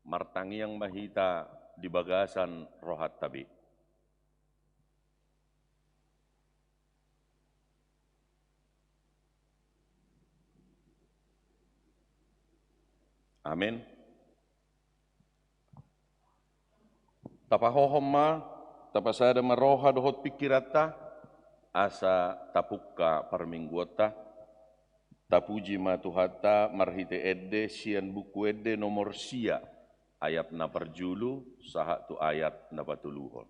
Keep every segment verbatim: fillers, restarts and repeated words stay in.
Martangiang ma hita di bagasan rohanta be. Amen. Tapahohom ma, tapasada ma roha dohot pingkiranta, asa tapungka parmingguonta. Tapuji ma Tuhanta marhite ende sian Buku Ende nomor sia, ayat na parjolo sahat tu ayat na patoluhon.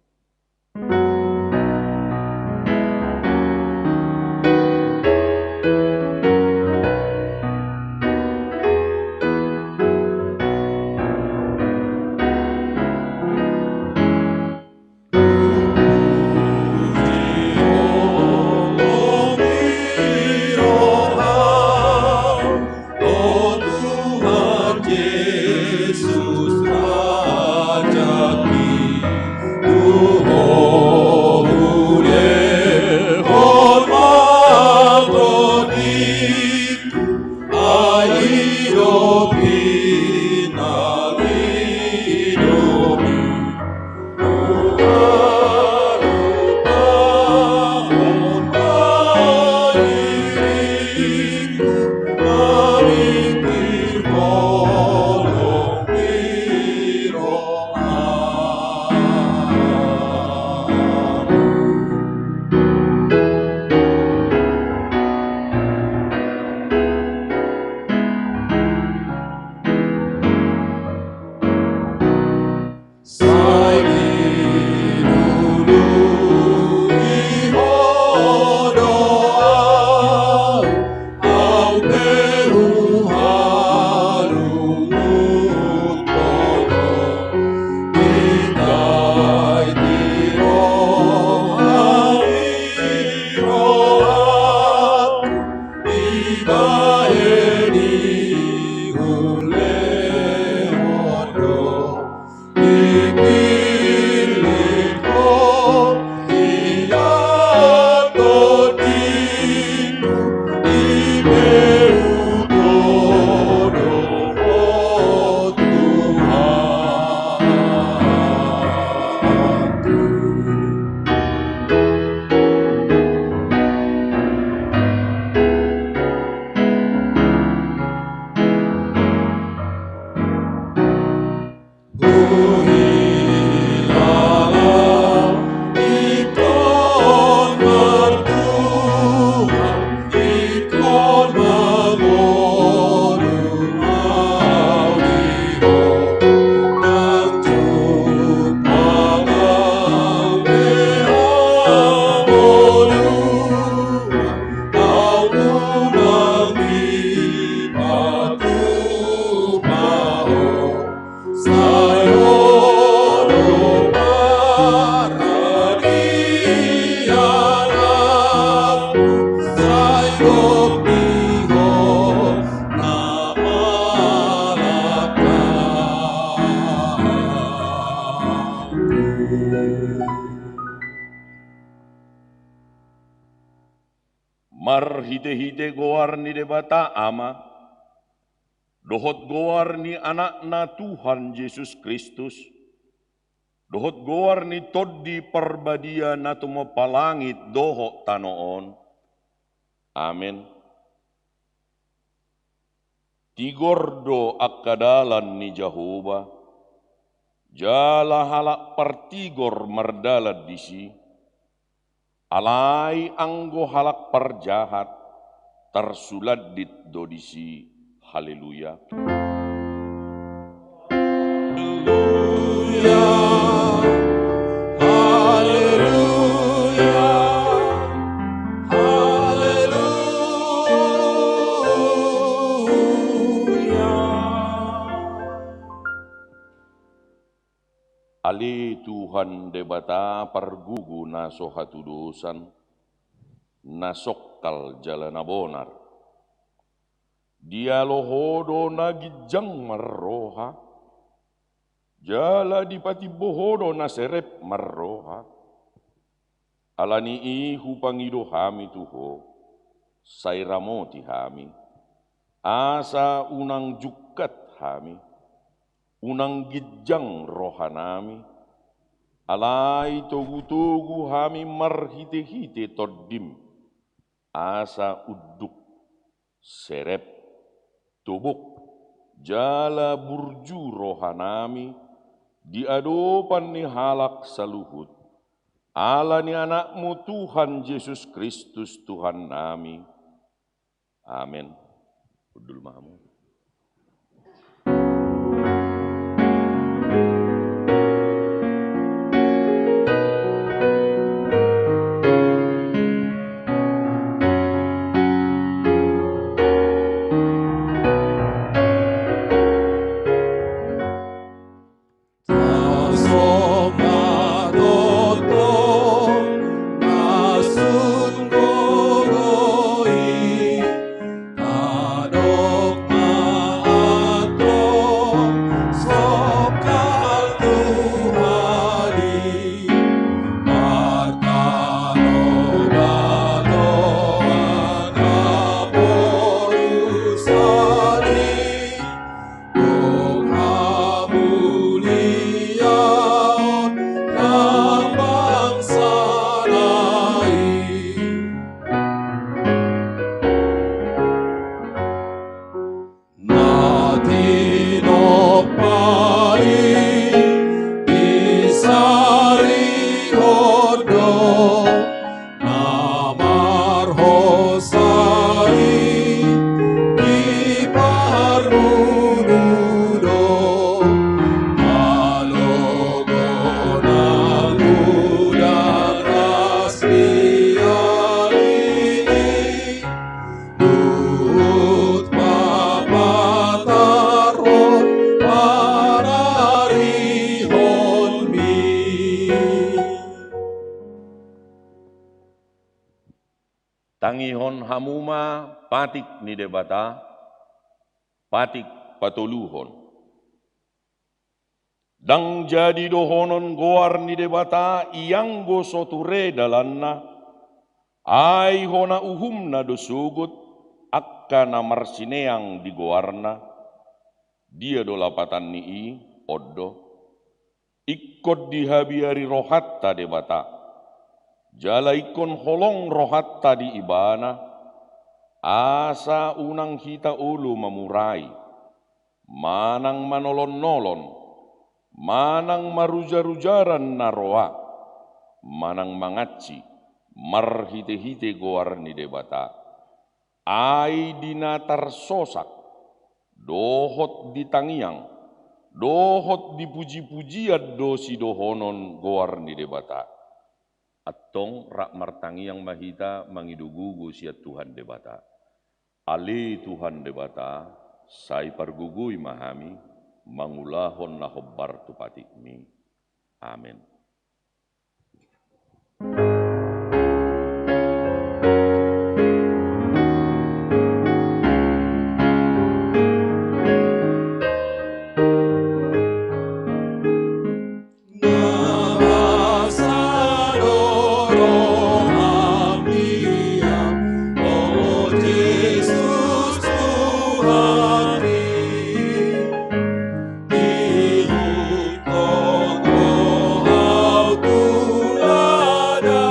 Marhitehite goar ni Debata Ama, dohot goar ni Anakna Tuhan Jesus Kristus, dohot goar ni Tondi Parbadia na tumompa langit dohot tano on. Amen. Tigor do angka dalan ni Jahowa, jala halak partigor mardalan disi. Alai anggo halak parjahat, tarsulandit do disi. Haleluya. Haleluya. Haleluya. Haleluya. Ale Tuhan Debata pargugu na so hatudosan, na songkal jala na bonar. Dialo Ho do na ginjang marroha, jala dipatimbo Ho do na serep marroha. Ala ni i hupangido hami tu Ho, sai ramoti hami, asa unang jungkat hami. Unang ginjang rohanami, alai togu-togu hami marhite-hite Tondim, asa unduk, serep, tobok, jala burju rohanami di adopan ni halak saluhut, ala ni Anakmu Tuhan Jesus Kristus Tuhannami. Amen. Hundul ma hamu. Dung hamuliaon na bangsana i, na tinompa i, disarihon do, na marhosa i, diparmunu do. Alo godang udan las ni ari i, huhut papatarhon panarihonmi. Tangihon hamu ma patik ni Debata, patik patoluhon. Ndang jadi dohonon goar ni Debata ianggo so ture dalanna, ai hona uhumna do sogot angka na marsineang di goarna. Dia do lapatan ni i? On do. Ingkon dihabiari rohanta Debata, jala ingkon holong rohanta di Ibana, asa unang hita olo mamurai, manang manolon-nolon, manang marujar-ujaran na roa, manang mangansi marhite-hite goar ni Debata. Ai di na tarsosak, dohot di tangiang, dohot di puji-pujian do sidohonon goar ni Debata. Antong rap martangiang ma hita mangido gogo sian Tuhan Debata. Ale Tuhan Debata, sai pargogoi ma hami mangulahon na hombar tu patikmi. Amen. Ihuthon do ahu tu lada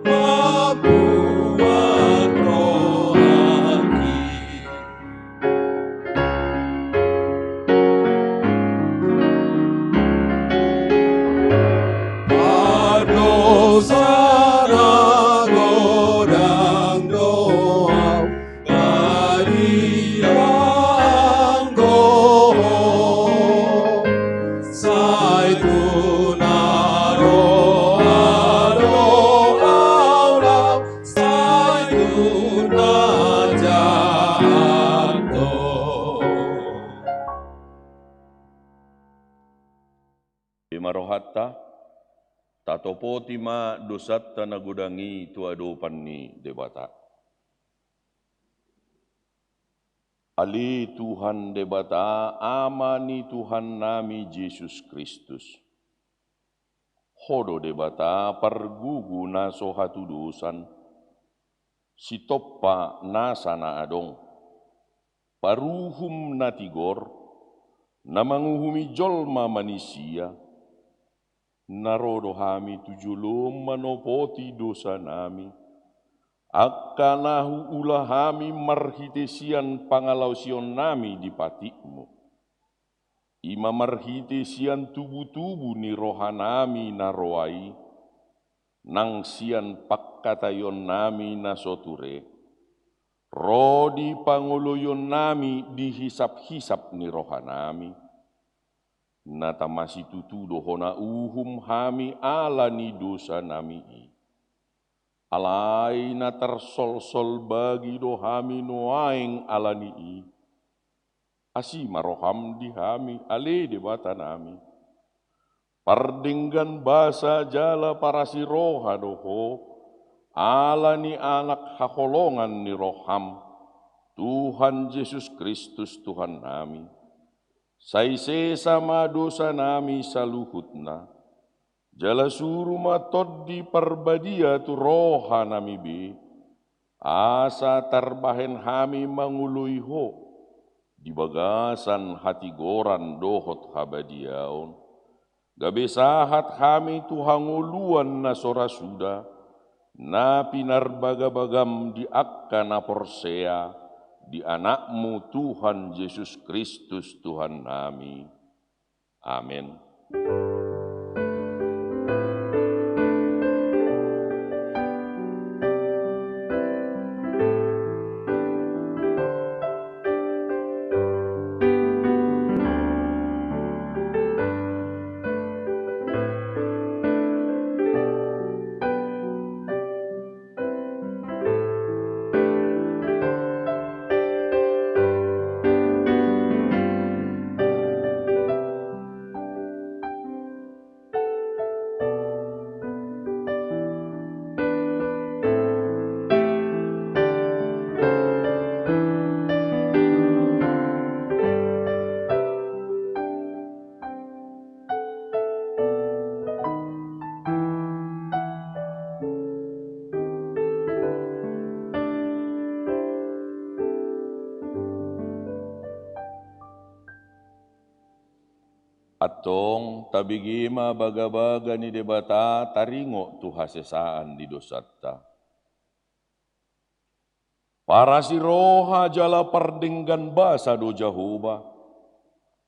mambuat rohangki. Pardosa na godang do ahu, Badi anggo ho, sai tu na roa do ahu laho, sai tu na jahat do. Ima rohanta, tatopoti ma dosanta na godang i tu adopan ni Debata. Ale Tuhan Debata, Ama ni Tuhannami Jesus Kristus. Ho do Debata pargugu na so hatudosan, sitompa nasa na adong, paruhum na tigor, na manguhumi jolma manisia, na ro do hami tu jolom manopoti dosanami, angka na huula hami marhite sian pangalaosionnami di patikmu. I ma marhite sian tubutubu ni rohanami na roa i, nang sian pangkataionnami na so ture, ro di pangoloionnami di hisaphisap ni rohanami, na tamasitutu do hona uhum hami ala ni dosanami i. Alai na tarsolsol bagi do hami nuaeng ala ni i. Asi ma roham di hami, ale Debatanami. Pardenggan basa jala parasi roha do Ho, ala ni Anak haholongan ni roham, Tuhan Jesus Kristus Tuhannami. Sai sesa ma dosanami saluhutna, jala suru ma Tondi Parbadia tu rohanami be, asa tarbahen hami mangoloi Ho di bagasan hatigoran dohot habadiaon, gabe sahat hami tu hangoluan na so ra suda, na pinarbagabagam di angka na porsea di Anakmu Tuhan Jesus Kristus Tuhannami. Amen. Antong tabege ma bagabaga ni Debata taringot tu hasesaan ni dosanta. Parasi roha jala pardenggan basa do Jahowa,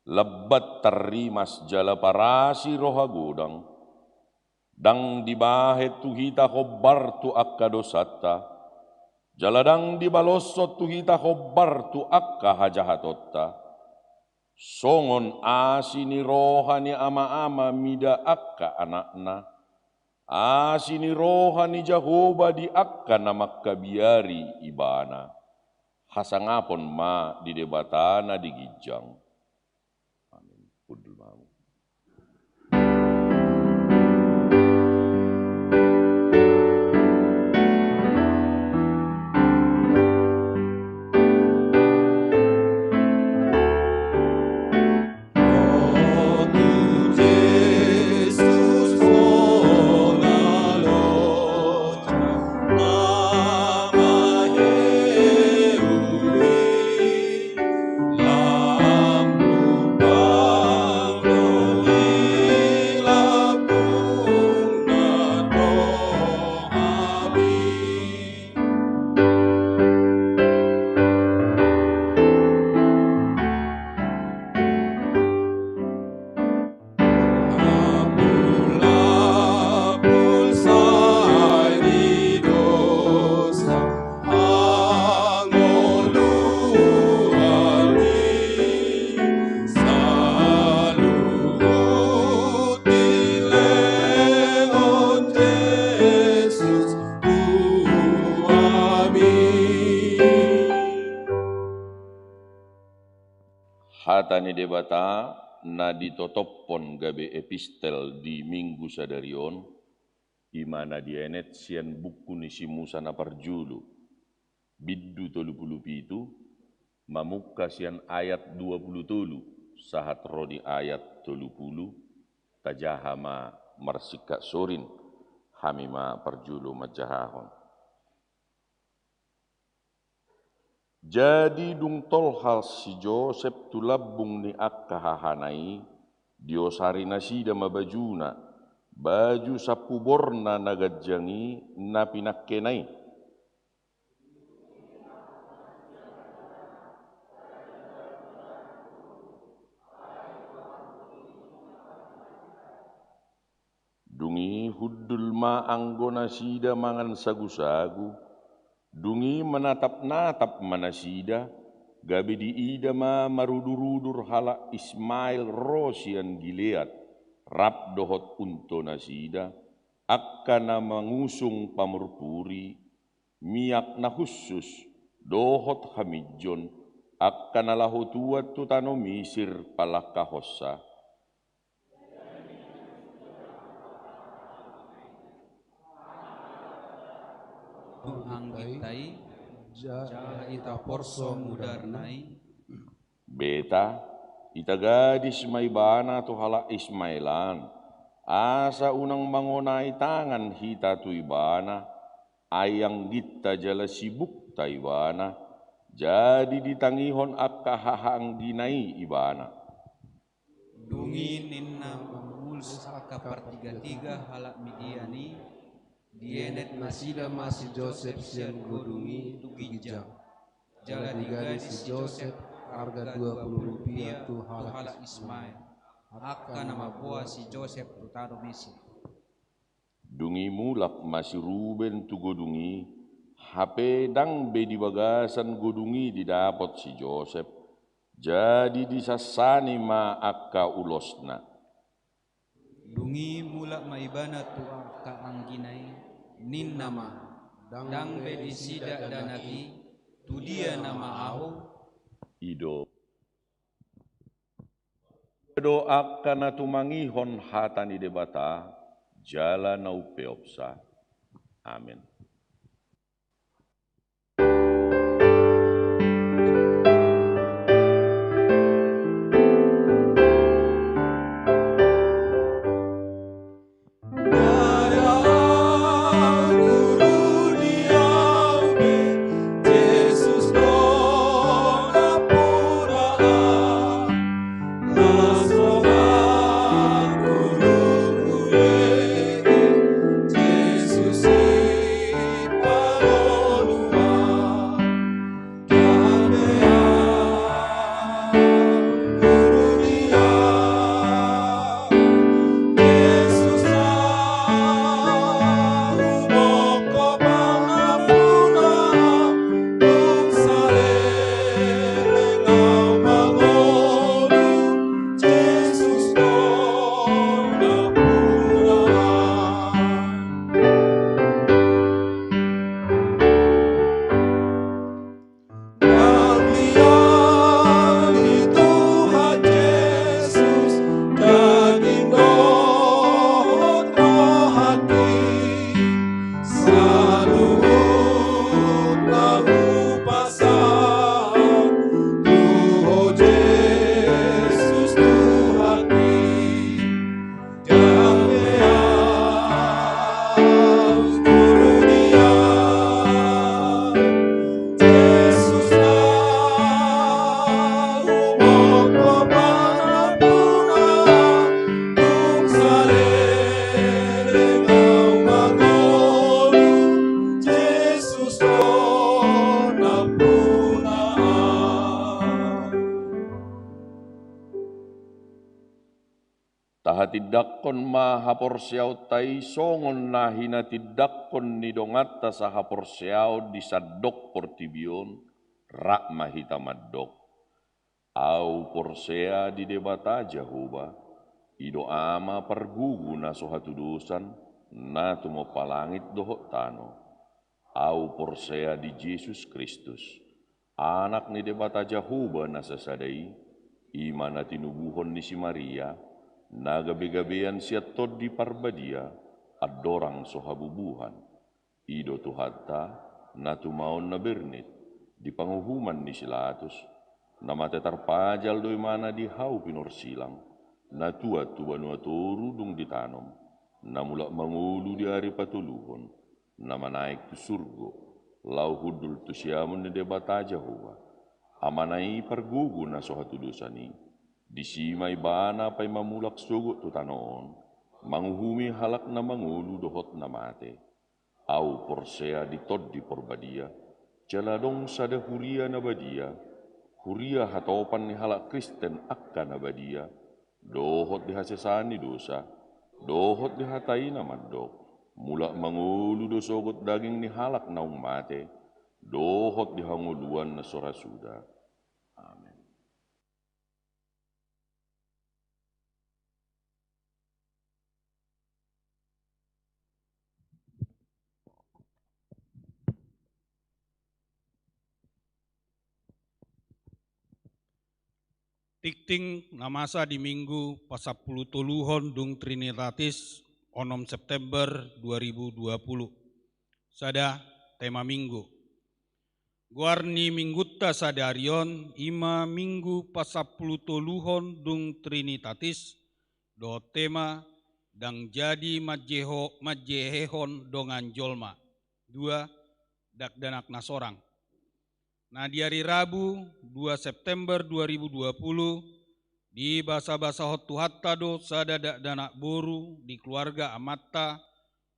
lambat tarrimas jala parasi roha godang. Ndang dibahen tu hita hombar tu angka dosanta, jala ndang dibaloshon tu hita hombar tu angka hajahatonta. Songon asi ni roha ni ama-ama mida angka anakna, asi ni roha ni Jahowa di angka na mangkabiari Ibana. Hasangapon ma di Debata na di ginjang. Amin. Hundul ma hamu. Hata ni Debata na ditotophon gabe epistel di Minggu sadari on, i ma na dienet sian buku ni si Musa na parjolo, bindu tolu pulu pitu, mamungka sian ayat dua pulu tolu sahat ro di ayat tolu pulu. Tajaha ma marsingkat sorin, hami ma parjolo manjahahon. Jadi dung tolhas si Josep tu lambung ni angka hahana i, diosari nasida ma bajuna, baju sampu borna na ganjang i, na pinangkena i. Dung i hundul ma anggo nasida mangan sagusagu, dung i manatapnatap ma nasida, gabe diida ma marudurudur halak Ismael ro sian Gilead, rap dohot unto nasida, angka na mangusung pamurpuri, miak na hushus, dohot haminjon, angka na laho tuat tu tano Misir palangkahonsa. Angginta i, jala itaporso mudarna i. Beta, itagadis ma ibana tu halak Ismael an, asa unang mangonai tangan hita tu ibana, ai angginta jala sibukta ibana, jadi ditangihon angka hahaanggina i ibana. Dung i ninna mangulus angka partigatiga halak Midian i, dienet nasida ma si Josep sian godung i tu ginjang, jala digadis si Josep arga dua pulu rupiah tu halak Ismael, angka na mamboan si Josep tu tano Misir. Dung i mulak ma si Ruben tu godung i, hape ndang be di bagasan godung i didapot si Josep, jadi disansani ma angka ulosna. Dung i mulak ma ibana tu angka anggina i, ninna ma, ndang be disida dakdanak i, tu dia nama ahu? I do. Ia do angka na tumangihon hata ni Debata, jala na umpeopsa. Amen. Tahatindangkon ma haporseaonta i songon na hinatindangkon ni donganta sahaporseaon di sandok portibi on, rap ma hita mandok. Ahu porsea di Debata Jahowa, i do Ama pargugu na so hatudosan, na tumompa langit dohot tano. Ahu porsea di Jesus Kristus, Anak ni Debata Jahowa na sasada i, i ma na tinubuhon ni si Maria, na gabegabean sian Tondi Parbadia, andorang so habubuhan. I do Tuhanta, na tumaon na bernit, di panguhuman ni si Latus, na mate tarpajal do imana di hau pinorsilang, na tuat tu banua toru dung ditanom, na mulak mangolu di ari patoluhon, na manaek tu surgo, laho hundul tu siamun ni Debata Jahowa, Amana i pargogo na so hatudosan i. Disi ma Ibana paima mulak sogot tu tano on, manguhumi halak na mangolu dohot na mate. Ahu porsea di Tondi Porbadia, jala adong sada huria na badia, huria hatopan ni halak Kristen angka na badia, dohot di hasesaan ni dosa, dohot di hata i na mandok, mulak mangolu do sogot daging ni halak naung mate, dohot di hangoluan na so ra suda. Amen. Tingting na masa di Minggu pasampulutoluhon dung Trinitatis, onom September dua ribu dua puluh. Sada, tema Minggu. Goar ni Minggunta sadari on i ma Minggu pasampulutoluhon dung Trinitatis, dohot tema ndang jadi manjeho-, manjehehon dongan jolma. Dua, dakdanak na sorang. Na di ari Rabu, dua September dua ribu dua puluh, dibasabasahon Tuhanta do sada dakdanak boru di keluarga amanta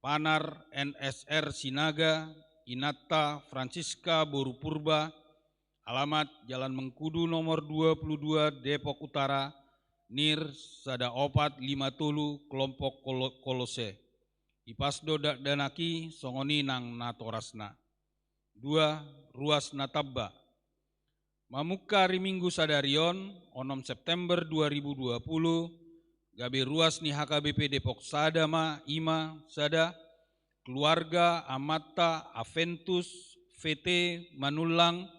Panar N S R Sinaga, inanta Francisca boru Purba, alamat Jalan Mengkudu nomor dua puluh dua, Depok Utara, nir sada opat lima tolu, kelompok Kolo-, Kolose. Ipas do dakdanak i songon i nang natorasna. Dua, ruas na tamba. Mamungka ari Minggu sadari on, onom September dua ribu dua puluh, gabe ruas ni H K B P Depok sada ma, i ma, sada, keluarga amanta Aventus V T Manullang,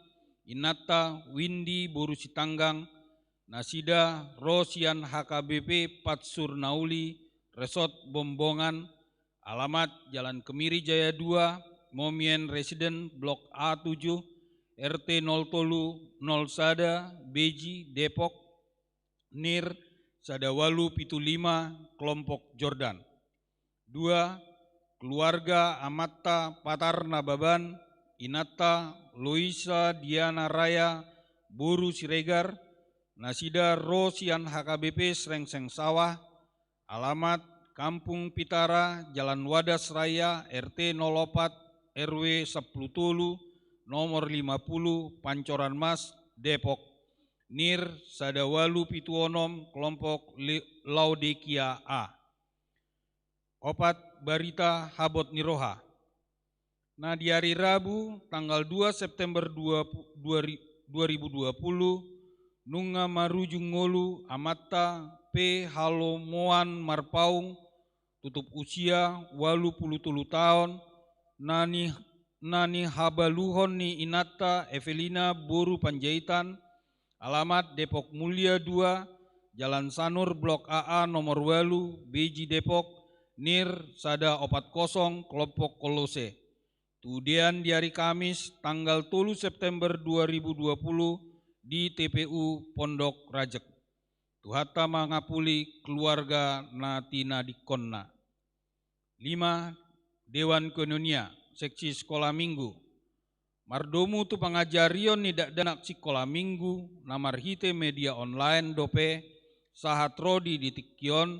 inanta Windy boru Sitanggang, nasida ro sian H K B P Pansur Nauli, Resort Bombongan, alamat Jalan Kemiri Jaya dua, Momien Residen, Blok A tujuh, R T nol tolu nol sada, Beji, Depok, nir sada ualu pitu lima, kelompok Jordan. Dua, keluarga amanta Patar Nababan, inanta Loisa Diana Raya boru Siregar, nasida ro sian H K B P Srengseng Sawah, alamat Kampung Pitara, Jalan Wadas Raya, R T nol opat, R W sampulu tolu, nomor lima puluh, Pancoran Mas, Depok, nir sada ualu pitu onom, kelompok Li-, Laodikia A. Opat, barita habot ni roha. Na di ari Rabu, tanggal dua September dua pu-, dua ri-, dua ribu dua puluh, nunga marujung ngolu amanta P Halomoan Marpaung, tutup usia ualu pulu tolu taon, na ni-, na nihabaluhon ni inanta Evelina boru Panjaitan, alamat Depok Mulia dua, Jalan Sanur, Blok A A nomor ualu, Beji, Depok, nir sada opat kosong, kelompok Kolose. Tudean di ari Kamis, tanggal tolu September dua ribu dua puluh, di T P U Pondok Rajek. Tuhanta mangapuli keluarga na tinadingkonna. Lima, Dewan Koinonia, seksi Sikola Minggu. Mardomu tu pangajarion ni dakdanak Sikola Minggu na marhite media online dope, sahat ro di tingki on,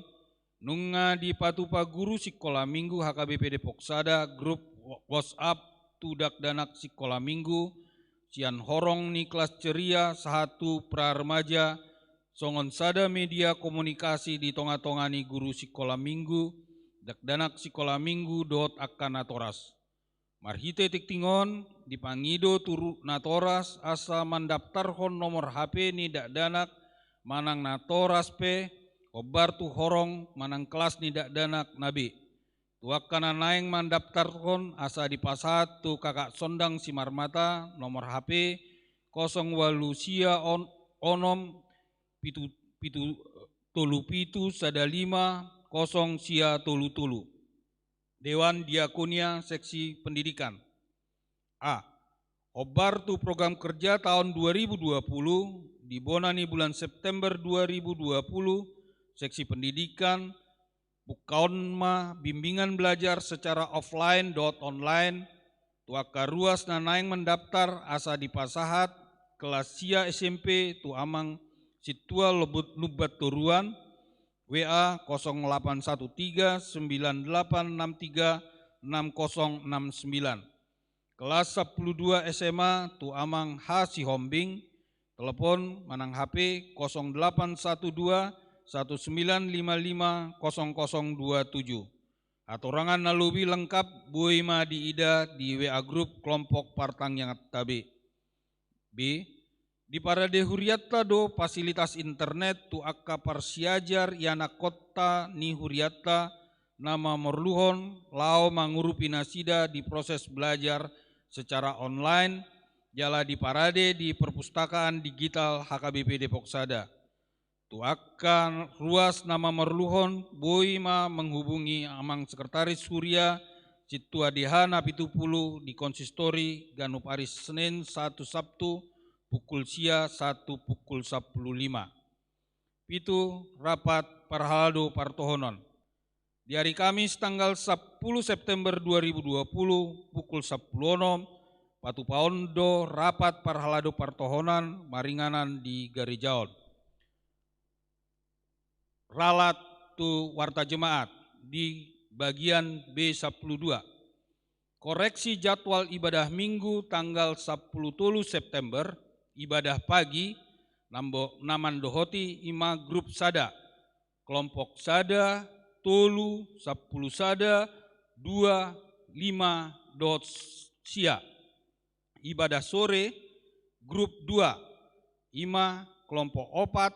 nunga dipatupa guru Sikola Minggu H K B P Depok sada grup WhatsApp tu dakdanak Sikola Minggu, sian horong ni kelas ceria sahat tu pra remaja, songon sada media komunikasi di tongatonga ni guru Sikola Minggu, dakdanak Sikola Minggu dohot angka natoras. Marhite tingting on, dipangido tu ru-, natoras asa mandaptarhon nomor H P ni dakdanak manang natoras pe, hombar tu horong manang kelas ni dakdanak na be. Tu angka na naeng mandaptarhon asa dipasahat tu kakak Sondang Simarmata, nomor H P kosong ualu sia on-, onom pitu, pitu, tolu pitu sada lima kosong sia tolu tolu. Dewan Diakonia, seksi pendidikan. A. Hombar tu program kerja taon dua ribu dua puluh, di bona ni bulan September dua ribu dua puluh, seksi pendidikan, bukaon ma bimbingan belajar secara offline dohot online, Tu angka ruas na naeng mendaftar asa dipasahat kelas sia S M P tu Amang Sintua Lumbut-, Lumbantoruan, W A kosong delapan satu tiga sembilan delapan enam tiga enam kosong enam sembilan. Kelas sampulu dua S M A tu Amang H Sihombing, telepon manang H P kosong delapan satu dua satu sembilan lima lima kosong kosong dua tujuh. Hatorangan na lobi lengkap boi ma diida di W A grup kelompok partangianganta be. B. Di parade hurianta do fasilitas internet tu angka parsiajar ianakhonta ni hurianta na mamorluhon laho mangurupi nasida di proses belajar secara online, jala di parade di perpustakaan digital H K B P Depok Sada. Tu angka ruas na mamorluhon, boi ma menghubungi Amang Sekretaris Huria Sintua D H na pitu pulu di konsistori ganup ari Senin sahat tu Sabtu, pukul sia sahat tu pukul sampulu lima. Pitu, rapat parhalado partohonan. Di ari Kamis tanggal sampulu September dua ribu dua pulu, pukul sampulu onom, patupaon do rapat parhalado partohonan maringanan di gareja on. Ralat tu warta jemaat di bagian B sampulu dua. Koreksi jadwal ibadah Minggu tanggal sampulu tolu September, ibadah pagi, nambo-, na mandohoti i ma grup sada, kelompok sada, tolu, sampulu sada, dua, lima, dohot sia. Ibadah sore, grup dua, i ma kelompok opat,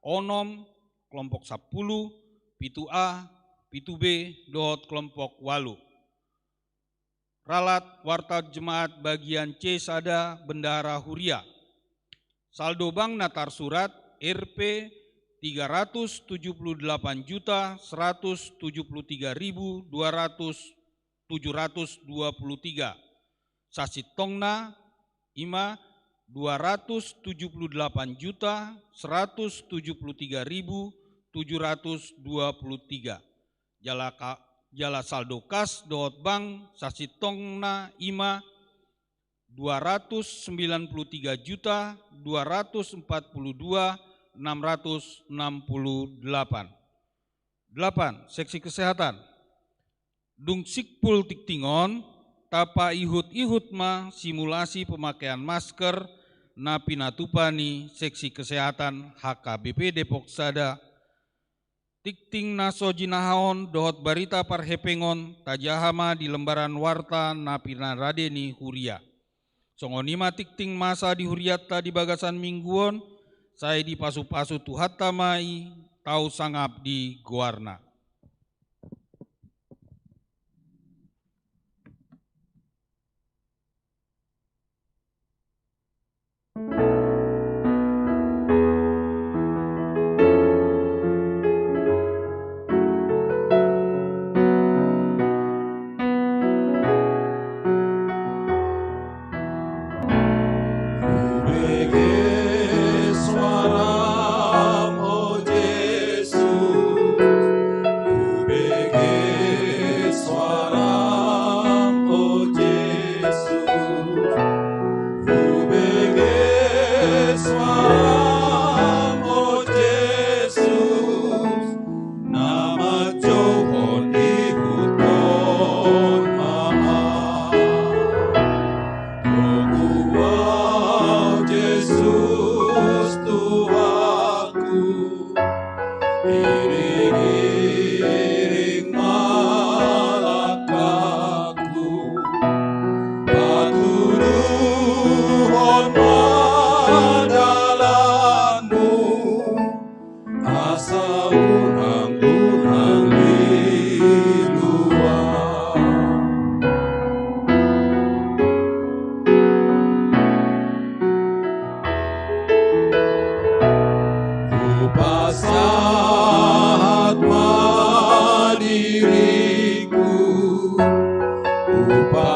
onom, kelompok sampulu, pitu A, pitu B, dohot kelompok ualu. Ralat warta jemaat bagian C sada, bendahara huria. Saldo bank na tarsurat R P tiga ratus tujuh puluh delapan juta seratus tujuh puluh tiga ribu dua ratus tujuh ratus dua puluh tiga. Sasintongna i ma dua ratus tujuh puluh delapan juta seratus tujuh puluh tiga ribu tujuh ratus dua puluh tiga. Jala ka-, jala saldo kas dohot bank sasintongna i ma dua ratus sembilan puluh tiga juta dua ratus empat puluh dua enam ratus enam puluh delapan. Delapan, seksi kesehatan. Dung simpul tingting on, tapaihut-ihut ma simulasi pemakaian masker na pinatupa ni seksi kesehatan H K B P Depok Sada. Tingting na so jinahahon dohot barita parhepengon tajaha ma di lembaran warta na pinarade ni huria. Songon i ma tingting masa di hurianta di bagasan minggu on, sai dipasu-pasu Tuhanta ma i, tau sangap di goarna. Hubege suaram, o Jesus, hubege suaram, o Jesus, hubege suaram, o Jesus, na manjouhon ihuthon ma ahu. Togu ahu Jesus Tuhanku, iring-iring ma langkangku, patuduhon ma dalanmu, asa unang, unang lilu ahu. Hupasahat ma diringku,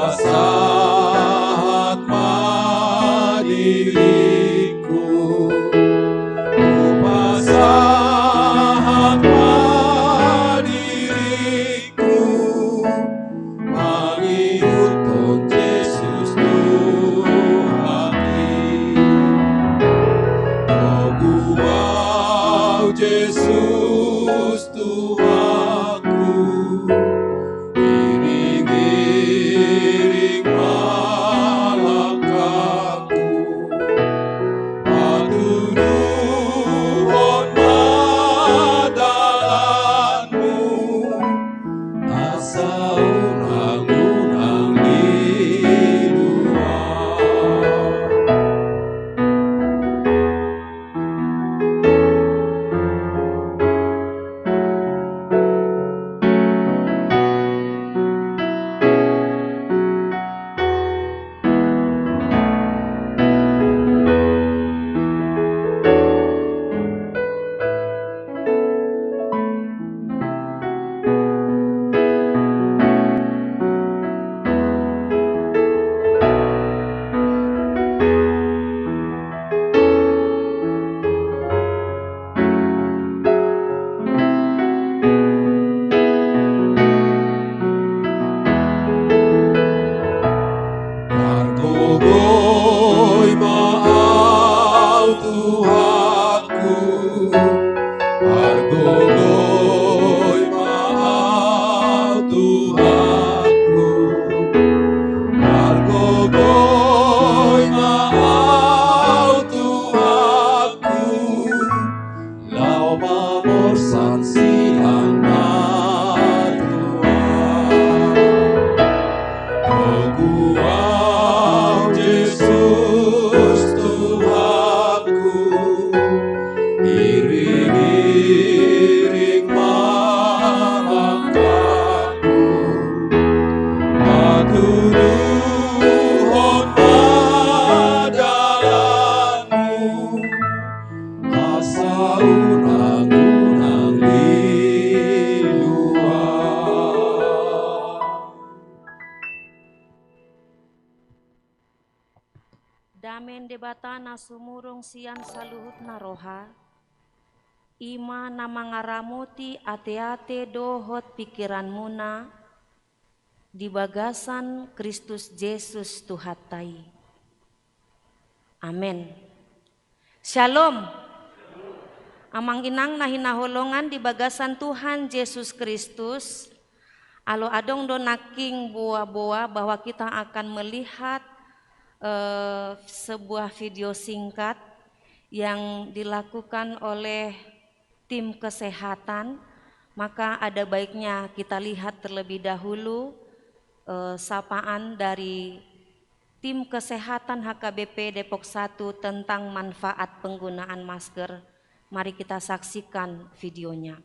hupasahat ma diringku, hupasahat ma diringku, mangihuthon Jesus Unang, unang lilu au. Margogoi ma au Tuhanku, margogoi ma au Tuhanku, margogoi ma au Tuhanku, laho mamorsan sian na tua. Togu au Jesus Tuhanku, iring-iring ma langkahku, patuduhon ma dalanmu, asa unang, unang lilu au. Dame ni Debata na sumurung sian saluhutna roha, i ma na mangaramoti ateate dohot pingkiranmuna di bagasan Kristus Jesus Tuhanta i. Amen. Shalom. Amang inang na hinaholongan di bagasan Tuhan Jesus Kristus, alo adong do nangkin boa-boa bahwa kita akan melihat, eh, sebuah video singkat yang dilakukan oleh tim kesehatan, maka ada baiknya kita lihat terlebih dahulu, eh, sapaan dari tim kesehatan H K B P Depok satu tentang manfaat penggunaan masker. Mari kita saksikan videonya.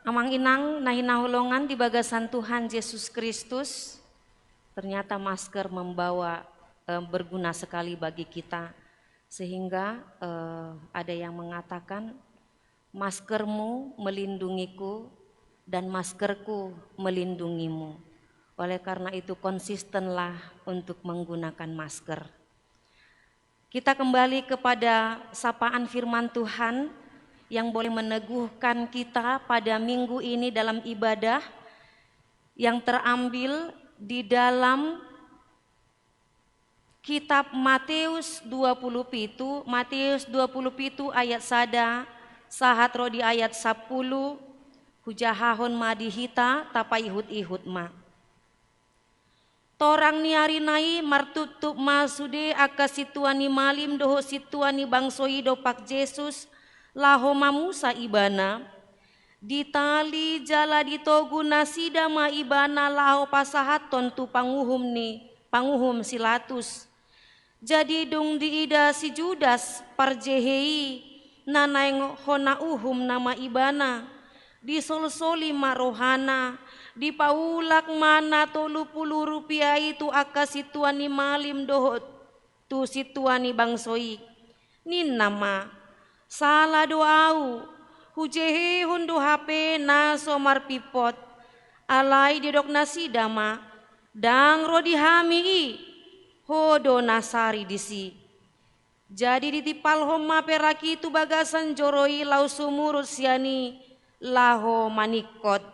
Amang inang na hinaholongan di bagasan Tuhan Jesus Kristus, ternyata masker membawa, eh, berguna sekali bagi kita. Sehingga, eh, ada yang mengatakan, "Maskermu melindungiku dan maskerku melindungimu." Oleh karena itu, konsistenlah untuk menggunakan masker. Kita kembali kepada sapaan firman Tuhan yang boleh meneguhkan kita pada minggu ini dalam ibadah, yang terambil di dalam kitab Matius dua puluh pitu, Matius dua puluh pitu ayat sada sahat ro di ayat sapuluh, hujahahon ma di hita, tapaihut-ihut ma. Torang ni ari na i martuptup ma sude angka sintua ni malim dohot sintua ni bangso i dompak Jesus, laho mamusa ibana. Ditali jala ditogu nasida ma ibana laho pasahathon tu panguhum ni, panguhum si Latus. Jadi dung diida si Judas parjehe i, na naeng hona uhum nama ibana, disolsoli ma rohana, dipaulak ma na tolu pulu rupia i tu angka sintua ni malim dohot tu sintua ni bangso i. Ninna ma, "Sala do ahu, hujehehon do hape na so marpimpot." Alai didok nasida ma, "Ndang ro di hami i, ho do na sari disi." Jadi ditimpalhon ma perak i tu bagasan joro i laho sumurut sian i laho maningkot.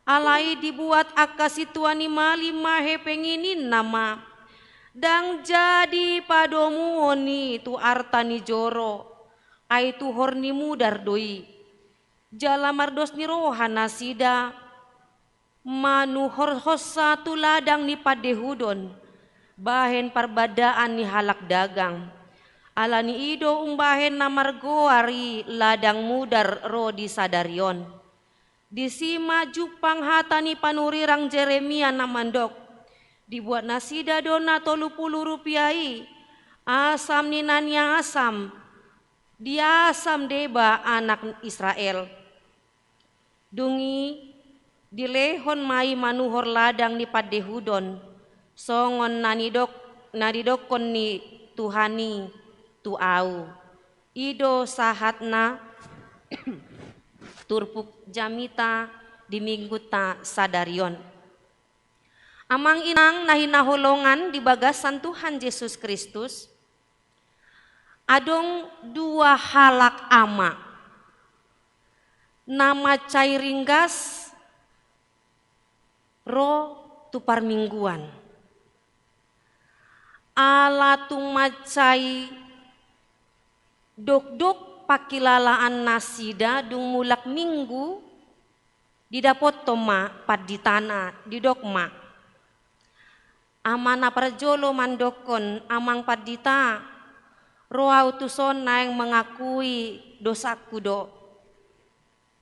Alai dibuat angka sintua ni malim ma hepeng i, ninna ma, "Ndang jadi padomuhon i tu arta ni joro, ai tuhor ni mudar do i." Jala mardos ni roha nasida manuhorhonsa tu ladang ni pandehudon, bahen parbandaan ni halak dagang. Ala ni i do umbahen na margoar i ladang mudar ro di sadari on. Disi ma jumpang hata ni panurirang Jeremia na mandok, "Dibuat nasida do na tolu pulu rupia i, asam ni na niasam, diasam deba anak Israel." Dung i dilehon ma i manuhor ladang ni pandehudon, songon na nidok, na didokkon ni Tuhan i tu ahu. I do sahatna turpuk jamita di minggunta sadari on. Amang inang na hinaholongan di bagasan Tuhan Jesus Kristus, adong dua halak ama na mansai ringgas ro tu parmingguan. Ala tung mansai dokdok pangkilalaan nasida dung mulak minggu, didapothon ma panditana, didok ma, "Ama na parjolo mandokkon, Amang Pandita, ro ahu tuson naeng mengakui dosangku do.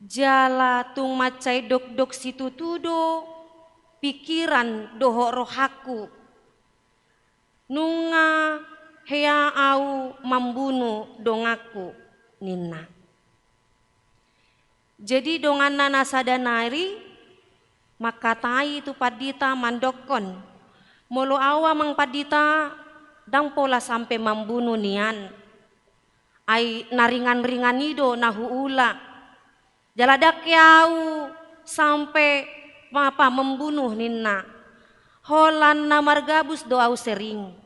Jala tung mansai dokdok situtu do pingkiran dohot rohangku. Nunga hea ahu mambunu donganku," ninna. Jadi donganna na sada nari mangkatai tu pandita mandokkon, "Molo ahu, Amang Pandita, ndang pola sampe mambunu nian. Ai na ringan-ringan i do na huula. Jala ndang hea ahu sampe, apa, mambunu," ninna. "Holan na margabus do ahu sering.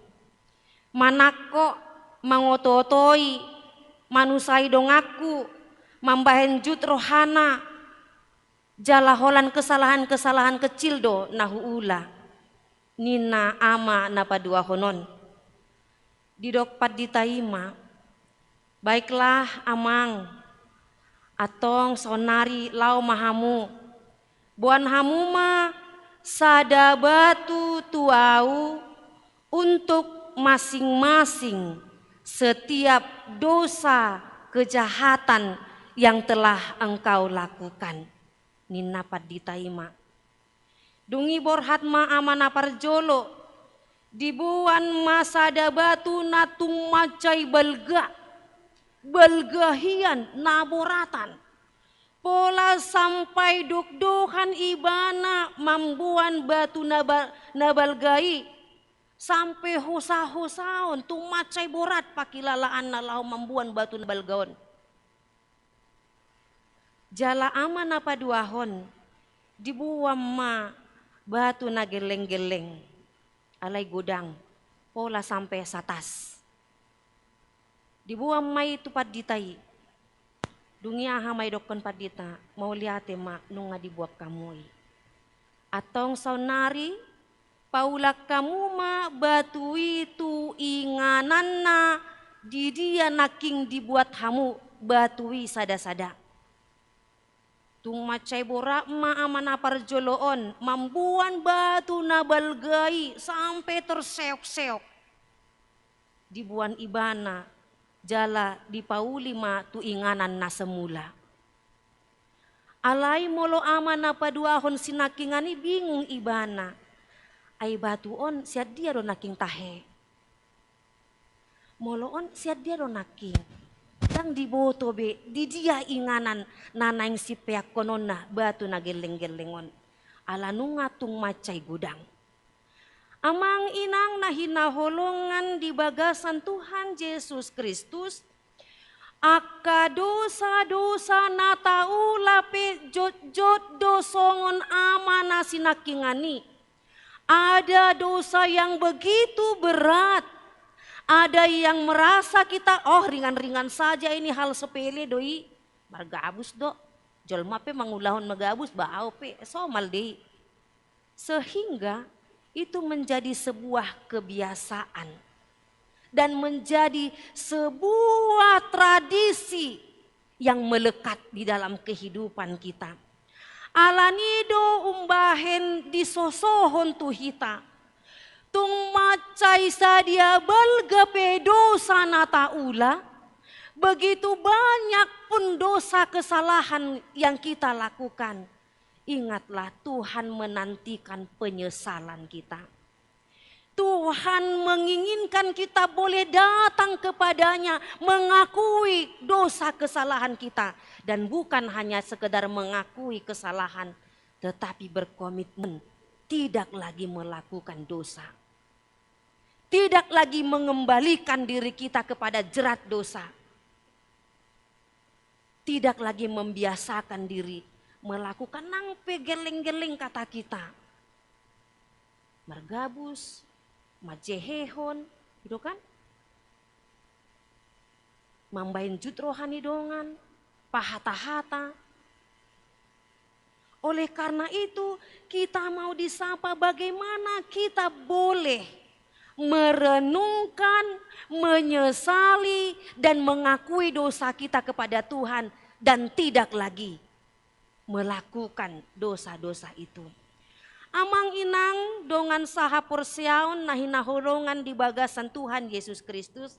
Manangko, mangoto-otoi, manusai donganku, mambahen jut rohana. Jala holan kesalahan-kesalahan kecil do na huula," ninna ama na paduahon on. Didok pandita i ma, "Baiklah, Amang, antong saonnari laho ma hamu. Boan hamu ma sada batu tu ahu untuk masing-masing setiap dosa kejahatan yang telah engkau lakukan," ninna pandita i ma. Dung i borhat ma ama na parjolo, diboan ma sada batu na tung mansai balga, balga hian na boratan. Pola sampai dokdokan ibana mamboan batu na ba-, na balga i, sampe hosa-hosaon, tung mansai borat pangkilalaanna laho mamboan batu na balga on. Jala ama na paduahon, diboan ma batu na gelleng-gelleng, alai godang, pola sampe satas. Diboan ma i tu pandita i. Dung i aha ma didokkon pandita, mauliate ma nunga diboan hamu i. Antong saonnari, paulak hamu ma batu i tu ingananna, di dia nangkin diboan hamu batu i sada-sada. Tung mansai borat ma ama na parjolo on mamboan batu na balga i sampe terseok-seok. Diboan ibana jala dipauli ma tu inganan na semula. Alai molo ama na paduahon sinangkingan i bingung ibana. Ai batu on sian dia do nangkin tahe? Molo on sian dia do nangkin? Ndang diboto be di dia inganan na naeng sipeakhononna batu na gelleng-gelleng on. Ala nunga tung mansai godang. Amang inang na hinaholongan di bagasan Tuhan Jesus Kristus, angka dosa-dosa na taula pe jotjot do songon ama na sinangkingan i. Ada dosa yang begitu berat, ada yang merasa kita, "Oh, ringan-ringan saja ini, hal sepele do i, margabus do." Jolma pe mangulahon magabus, ba ahu pe somal do i. Sehingga itu menjadi sebuah kebiasaan dan menjadi sebuah tradisi yang melekat di dalam kehidupan kita. Alani do umbahen disosohon tu hita, tung mansai sadia balga pe dosa na taula, begitu banyak pun dosa kesalahan yang kita lakukan. Ingatlah, Tuhan menantikan penyesalan kita. Tuhan menginginkan kita boleh datang kepada-Nya, mengakui dosa kesalahan kita, dan bukan hanya sekedar mengakui kesalahan, tetapi berkomitmen tidak lagi melakukan dosa. Tidak lagi mengembalikan diri kita kepada jerat dosa. Tidak lagi membiasakan diri melakukan nang pe gelleng-gelleng kata kita. Margabus, manjehehon, gitu kan? Mambaen jut roha ni dongan, pahata-hata. Oleh karena itu, kita mau disapa bagaimana kita boleh merenungkan, menyesali, dan mengakui dosa kita kepada Tuhan dan tidak lagi melakukan dosa-dosa itu. Amang inang dongan sahaporseaon na hinaholongan di bagasan Tuhan Yesus Kristus,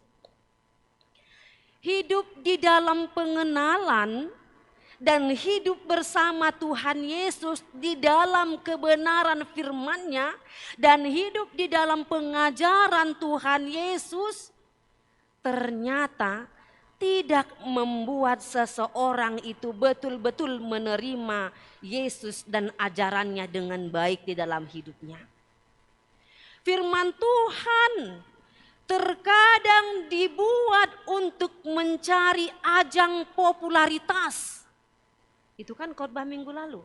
hidup di dalam pengenalan dan hidup bersama Tuhan Yesus di dalam kebenaran firman-Nya dan hidup di dalam pengajaran Tuhan Yesus ternyata tidak membuat seseorang itu betul-betul menerima Yesus dan ajaran-Nya dengan baik di dalam hidupnya. Firman Tuhan terkadang dibuat untuk mencari ajang popularitas. Itu kan khotbah minggu lalu.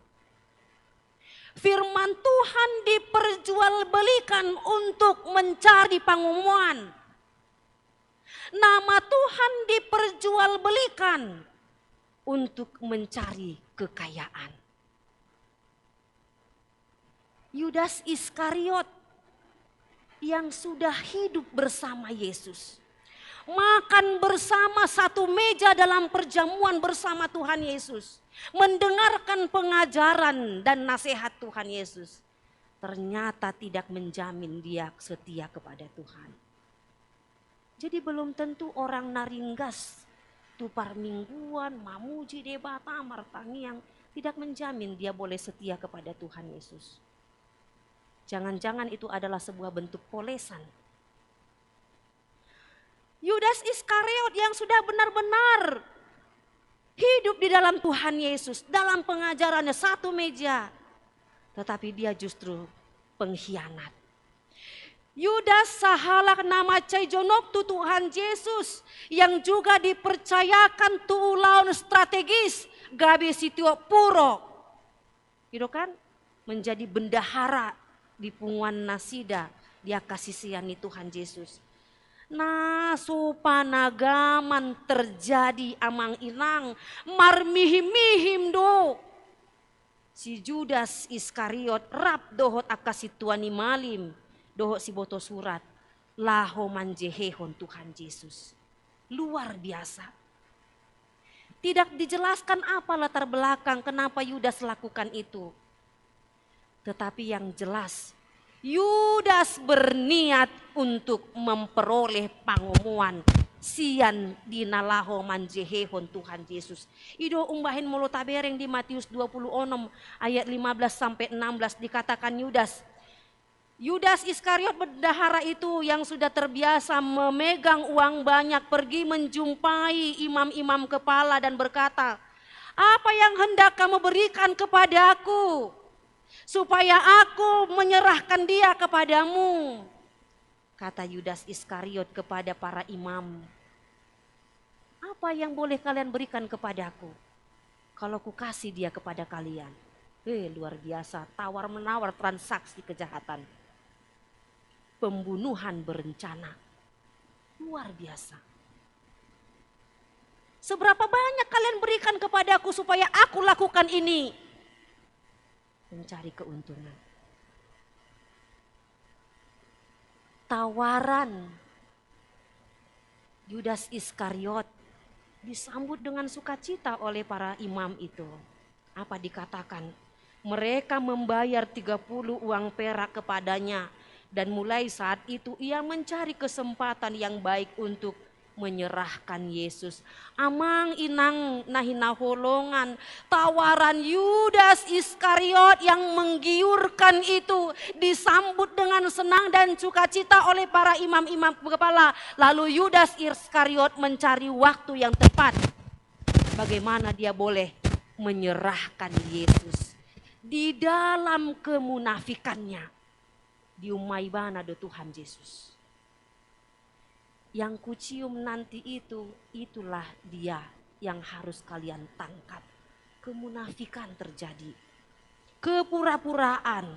Firman Tuhan diperjualbelikan untuk mencari pangomoan. Nama Tuhan diperjualbelikan untuk mencari kekayaan. Yudas Iskariot yang sudah hidup bersama Yesus, makan bersama satu meja dalam perjamuan bersama Tuhan Yesus, mendengarkan pengajaran dan nasihat Tuhan Yesus, ternyata tidak menjamin dia setia kepada Tuhan. Jadi belum tentu orang na ringgas tu parmingguan, mamuji Debata, martangiang, tidak menjamin dia boleh setia kepada Tuhan Yesus. Jangan-jangan itu adalah sebuah bentuk polesan. Yudas Iskariot yang sudah benar-benar hidup di dalam Tuhan Yesus, dalam pengajarannya satu meja, tetapi dia justru pengkhianat. Yudas sahalak na mansai jonok tu Tuhan Jesus, yang juga dipercayakan tu ulaon strategis gabe sitiop puro. Gitu kan? Menjadi bendahara di punguan nasida, di angka sisean ni Tuhan Jesus. Na so panagaman terjadi, amang inang, marmihim-mihim do si Judas Iskariot rap dohot angka sintua ni malim dohot siboto surat laho manjehehon Tuhan Jesus. Luar biasa. Tidak dijelaskan apa latar belakang kenapa Yudas lakukan itu. Tetapi yang jelas, Yudas berniat untuk memperoleh pangomoan sian di na laho manjehehon Tuhan Jesus. I do umbahen molo tabereng di Matius dua puluh enam ayat lima belas sampai enam belas, dikatakan Yudas, Yudas Iskariot, bendahara itu yang sudah terbiasa memegang uang banyak, pergi menjumpai imam-imam kepala dan berkata, "Apa yang hendak kamu berikan kepadaku, supaya aku menyerahkan dia kepadamu?" Kata Yudas Iskariot kepada para imam, "Apa yang boleh kalian berikan kepadaku kalau kukasih dia kepada kalian?" Eh, luar biasa, tawar-menawar, transaksi kejahatan. Pembunuhan berencana. Luar biasa. "Seberapa banyak kalian berikan kepadaku supaya aku lakukan ini?" Mencari keuntungan. Tawaran Yudas Iskariot disambut dengan sukacita oleh para imam itu. Apa dikatakan? Mereka membayar tiga puluh uang perak kepadanya, dan mulai saat itu ia mencari kesempatan yang baik untuk menyerahkan Yesus. Amang inang na hinaholongan, tawaran Yudas Iskariot yang menggiurkan itu disambut dengan senang dan sukacita oleh para imam-imam kepala. Lalu Yudas Iskariot mencari waktu yang tepat bagaimana dia boleh menyerahkan Yesus. Di dalam kemunafikannya, diumma ibana do Tuhan Jesus. Yang kucium nanti itu, itulah dia yang harus kalian tangkap. Kemunafikan terjadi. Kepura-puraan.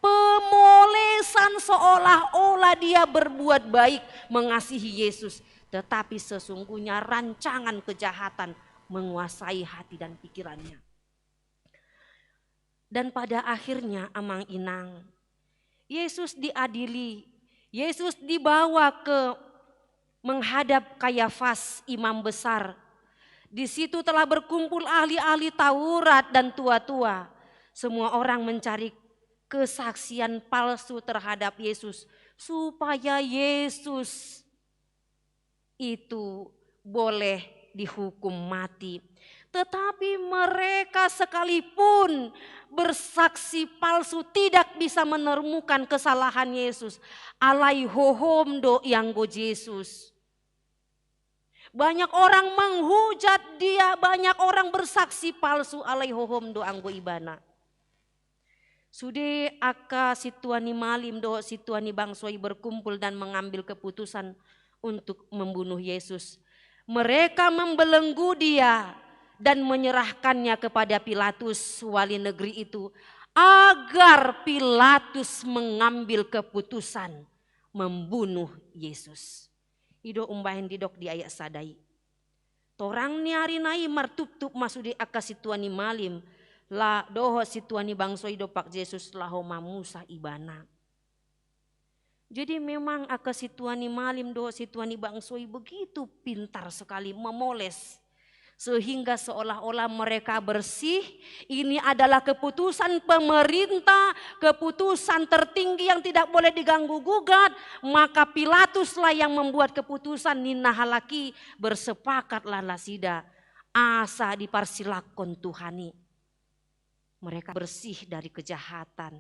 Pemolesan seolah-olah dia berbuat baik, mengasihi Yesus. Tetapi sesungguhnya rancangan kejahatan menguasai hati dan pikirannya. Dan pada akhirnya, amang inang, Yesus diadili, Yesus dibawa ke menghadap Kayafas, imam besar. Di situ telah berkumpul ahli-ahli Taurat dan tua-tua. Semua orang mencari kesaksian palsu terhadap Yesus, supaya Yesus itu boleh dihukum mati. Tetapi mereka sekalipun bersaksi palsu tidak bisa menemukan kesalahan Yesus. Alai hohom do ianggo Jesus. Banyak orang menghujat dia, banyak orang bersaksi palsu, alai hohom do anggo ibana. Sude angka sintua ni malim dohot sintua ni bangso i berkumpul dan mengambil keputusan untuk membunuh Yesus. Mereka membelenggu dia dan menyerahkannya kepada Pilatus, wali negeri itu, agar Pilatus mengambil keputusan membunuh Yesus. I do umbahen didok di ayat sada i. Torang ni ari na i martuptup ma sude angka sintua ni malim, la dohot sintua ni bangso i dompak Jesus laho mamusa ibana. Jadi memang angka sintua ni malim dohot sintua ni bangso i begitu pintar sekali memoles. Sehingga seolah-olah mereka bersih, ini adalah keputusan pemerintah, keputusan tertinggi yang tidak boleh diganggu gugat, maka Pilatuslah yang membuat keputusan, ninna halak i, bersepakatlah nasida asa diparsilakkon Tuhan i. Mereka bersih dari kejahatan.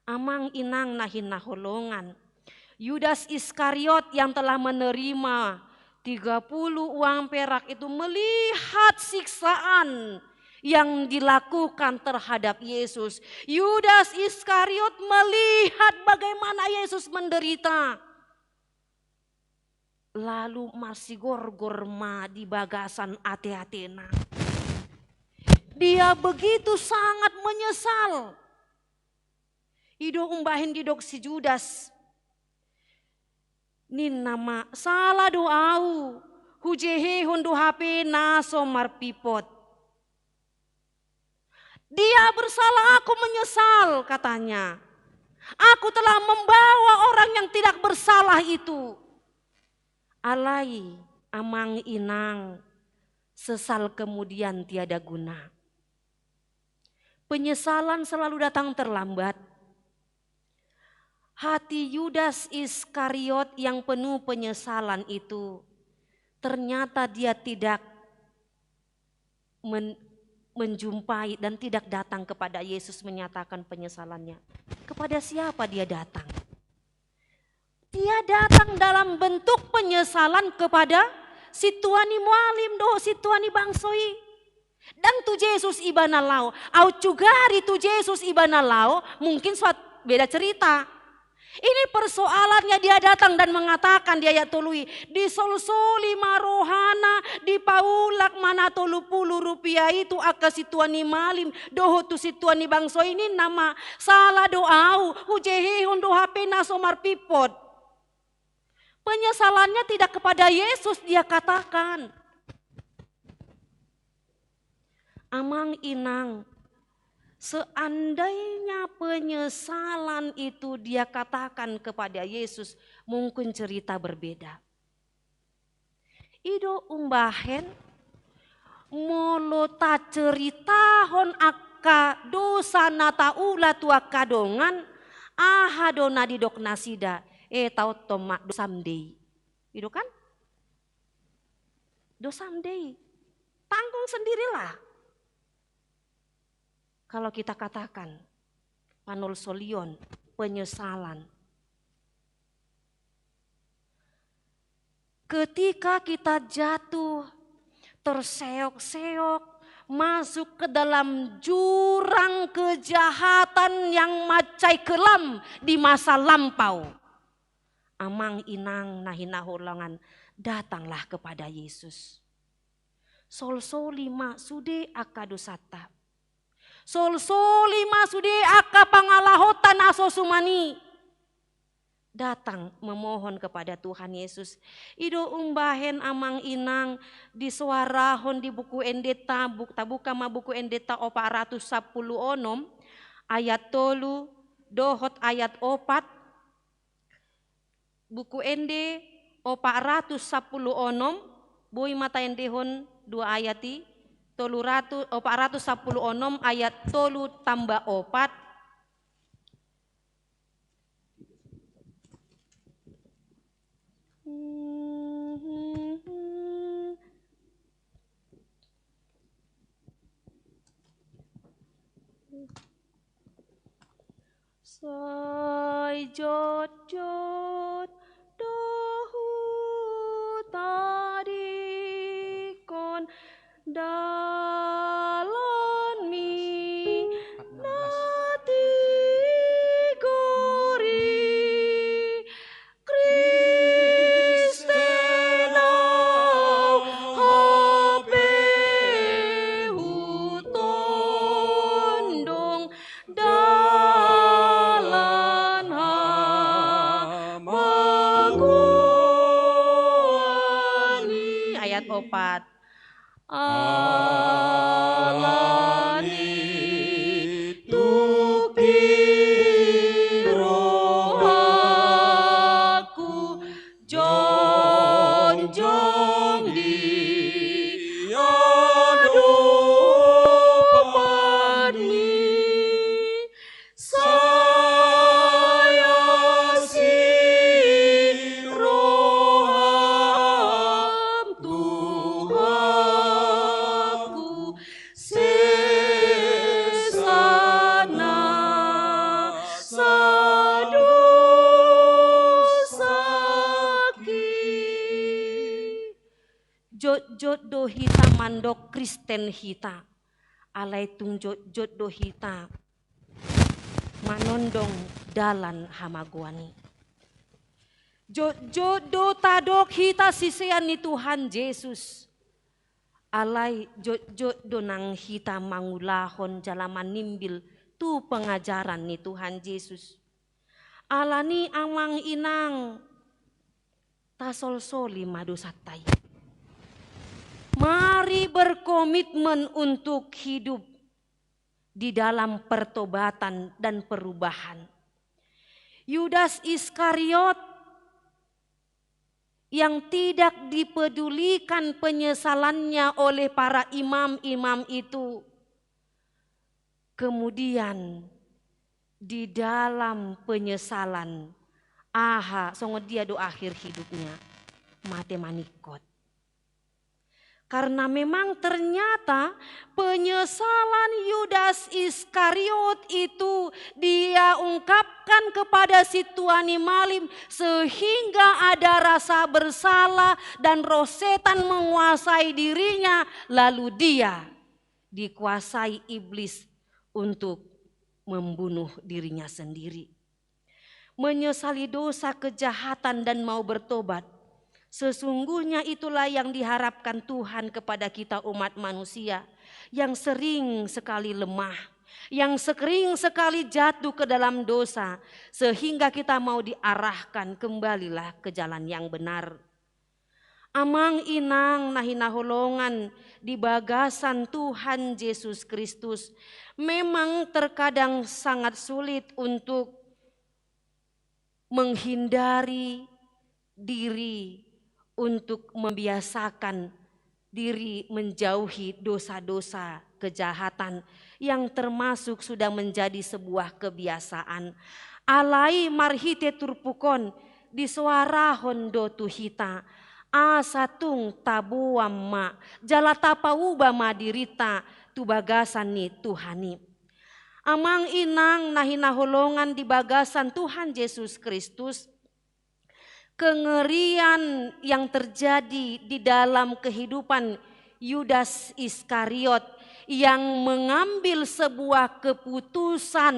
Amang inang na hinaholongan, Yudas Iskariot yang telah menerima tiga puluh uang perak itu melihat siksaan yang dilakukan terhadap Yesus. Yudas Iskariot melihat bagaimana Yesus menderita. Lalu marsigorgor ma di bagasan ate-atena. Dia begitu sangat menyesal. I do umbahen didok si Judas. Ninna ma, sala do au, hujehehon do hape na so marpipot. Dia bersalah, aku menyesal, katanya. Aku telah membawa orang yang tidak bersalah itu. Alai, amang inang, sesal kemudian tiada guna. Penyesalan selalu datang terlambat. Hati Yudas Iskariot yang penuh penyesalan itu, ternyata dia tidak men-, menjumpai dan tidak datang kepada Yesus menyatakan penyesalannya. Kepada siapa dia datang? Dia datang dalam bentuk penyesalan kepada sintua ni mualim dohot sintua ni bangso i. Ndang tu Jesus ibana laho. Aut sugari tu Jesus ibana laho, mungkin suat beda cerita. Ini persoalannya, dia datang dan mengatakan di ayat tolu i, disolsoli ma rohana, dipaulak ma na tolu pulu rupiah i tu angka sintua ni mualim dohot tu sintua ni bangso i, ninna ma, sala do au, hujehehon do hape na so marpipot. Penyesalannya tidak kepada Yesus dia katakan. Amang inang, seandainya penyesalan itu dia katakan kepada Yesus, mungkin cerita berbeda. I do umbahen, molo taceritahon angka dosa na taula tu angka dongan, aha do na didok nasida? Eh, taonton ma, dosam do i. I do kan? Dosam do i. Tanggung sendirilah. Kalau kita katakan panolsolion, penyesalan. Ketika kita jatuh, terseok-seok, masuk ke dalam jurang kejahatan yang mansai kelam di masa lampau. Amang inang na hinaholongan, datanglah kepada Yesus. Solsoli ma sude angka dosanta. Solsoli ma sude angka pangalahonta na so suman i. Datang memohon kepada Tuhan Yesus. I do umbahen amang inang disoarahon di Buku Endenta, buk-, tabuka ma Buku Endenta opat ratus sampulu onom, ayat tolu dohot ayat opat. Buku Ende opat ratus sampulu onom, boi ma taendehon dua ayat i, tolu ratus, opat ratus sampulu onom ayat tolu tambah opat. Sai jotjot do hutadingkon dalanmi na tigor i, Kristen ahu, hape hutondong dalan hamagoan i. Ayat opat. Alani i tung pir rohangku jongjong di adopanmi. Sai asi roham Tuhanku, sesa na sadosangki. Jotjot do hita mandok Kristen hita. Alai tung jotjot do hita manondong dalan hamagoan i. Jotjot do tadok hita sisean ni Tuhan Jesus. Alai jotjot do nang hita mangulahon jala manimbil tu pengajaran ni Tuhan Jesus. Alani amang inang, tasolsoli ma dosanta i. Mari berkomitmen untuk hidup di dalam pertobatan dan perubahan. Yudas Iskariot yang tidak dipedulikan penyesalannya oleh para imam-imam itu, kemudian di dalam penyesalan, aha, songon dia do akhir hidupnya, mate maningkot. Karena memang ternyata penyesalan Yudas Iskariot itu dia ungkapkan kepada si tua ni malim, sehingga ada rasa bersalah dan roh setan menguasai dirinya, lalu dia dikuasai iblis untuk membunuh dirinya sendiri. Menyesali dosa, kejahatan, dan mau bertobat. Sesungguhnya itulah yang diharapkan Tuhan kepada kita umat manusia yang sering sekali lemah, yang sering sekali jatuh ke dalam dosa, sehingga kita mau diarahkan, kembalilah ke jalan yang benar. Amang inang na hinaholongan di bagasan Tuhan Jesus Kristus, memang terkadang sangat sulit untuk menghindari diri, untuk membiasakan diri menjauhi dosa-dosa, kejahatan yang termasuk sudah menjadi sebuah kebiasaan. Alai marhite turpuk on disoarahon do tu hita, asa tung taboan ma jala tapauba ma dirinta tu bagasan ni Tuhan i. Amang inang na hinaholongan di bagasan Tuhan Jesus Kristus, kengerian yang terjadi di dalam kehidupan Yudas Iskariot yang mengambil sebuah keputusan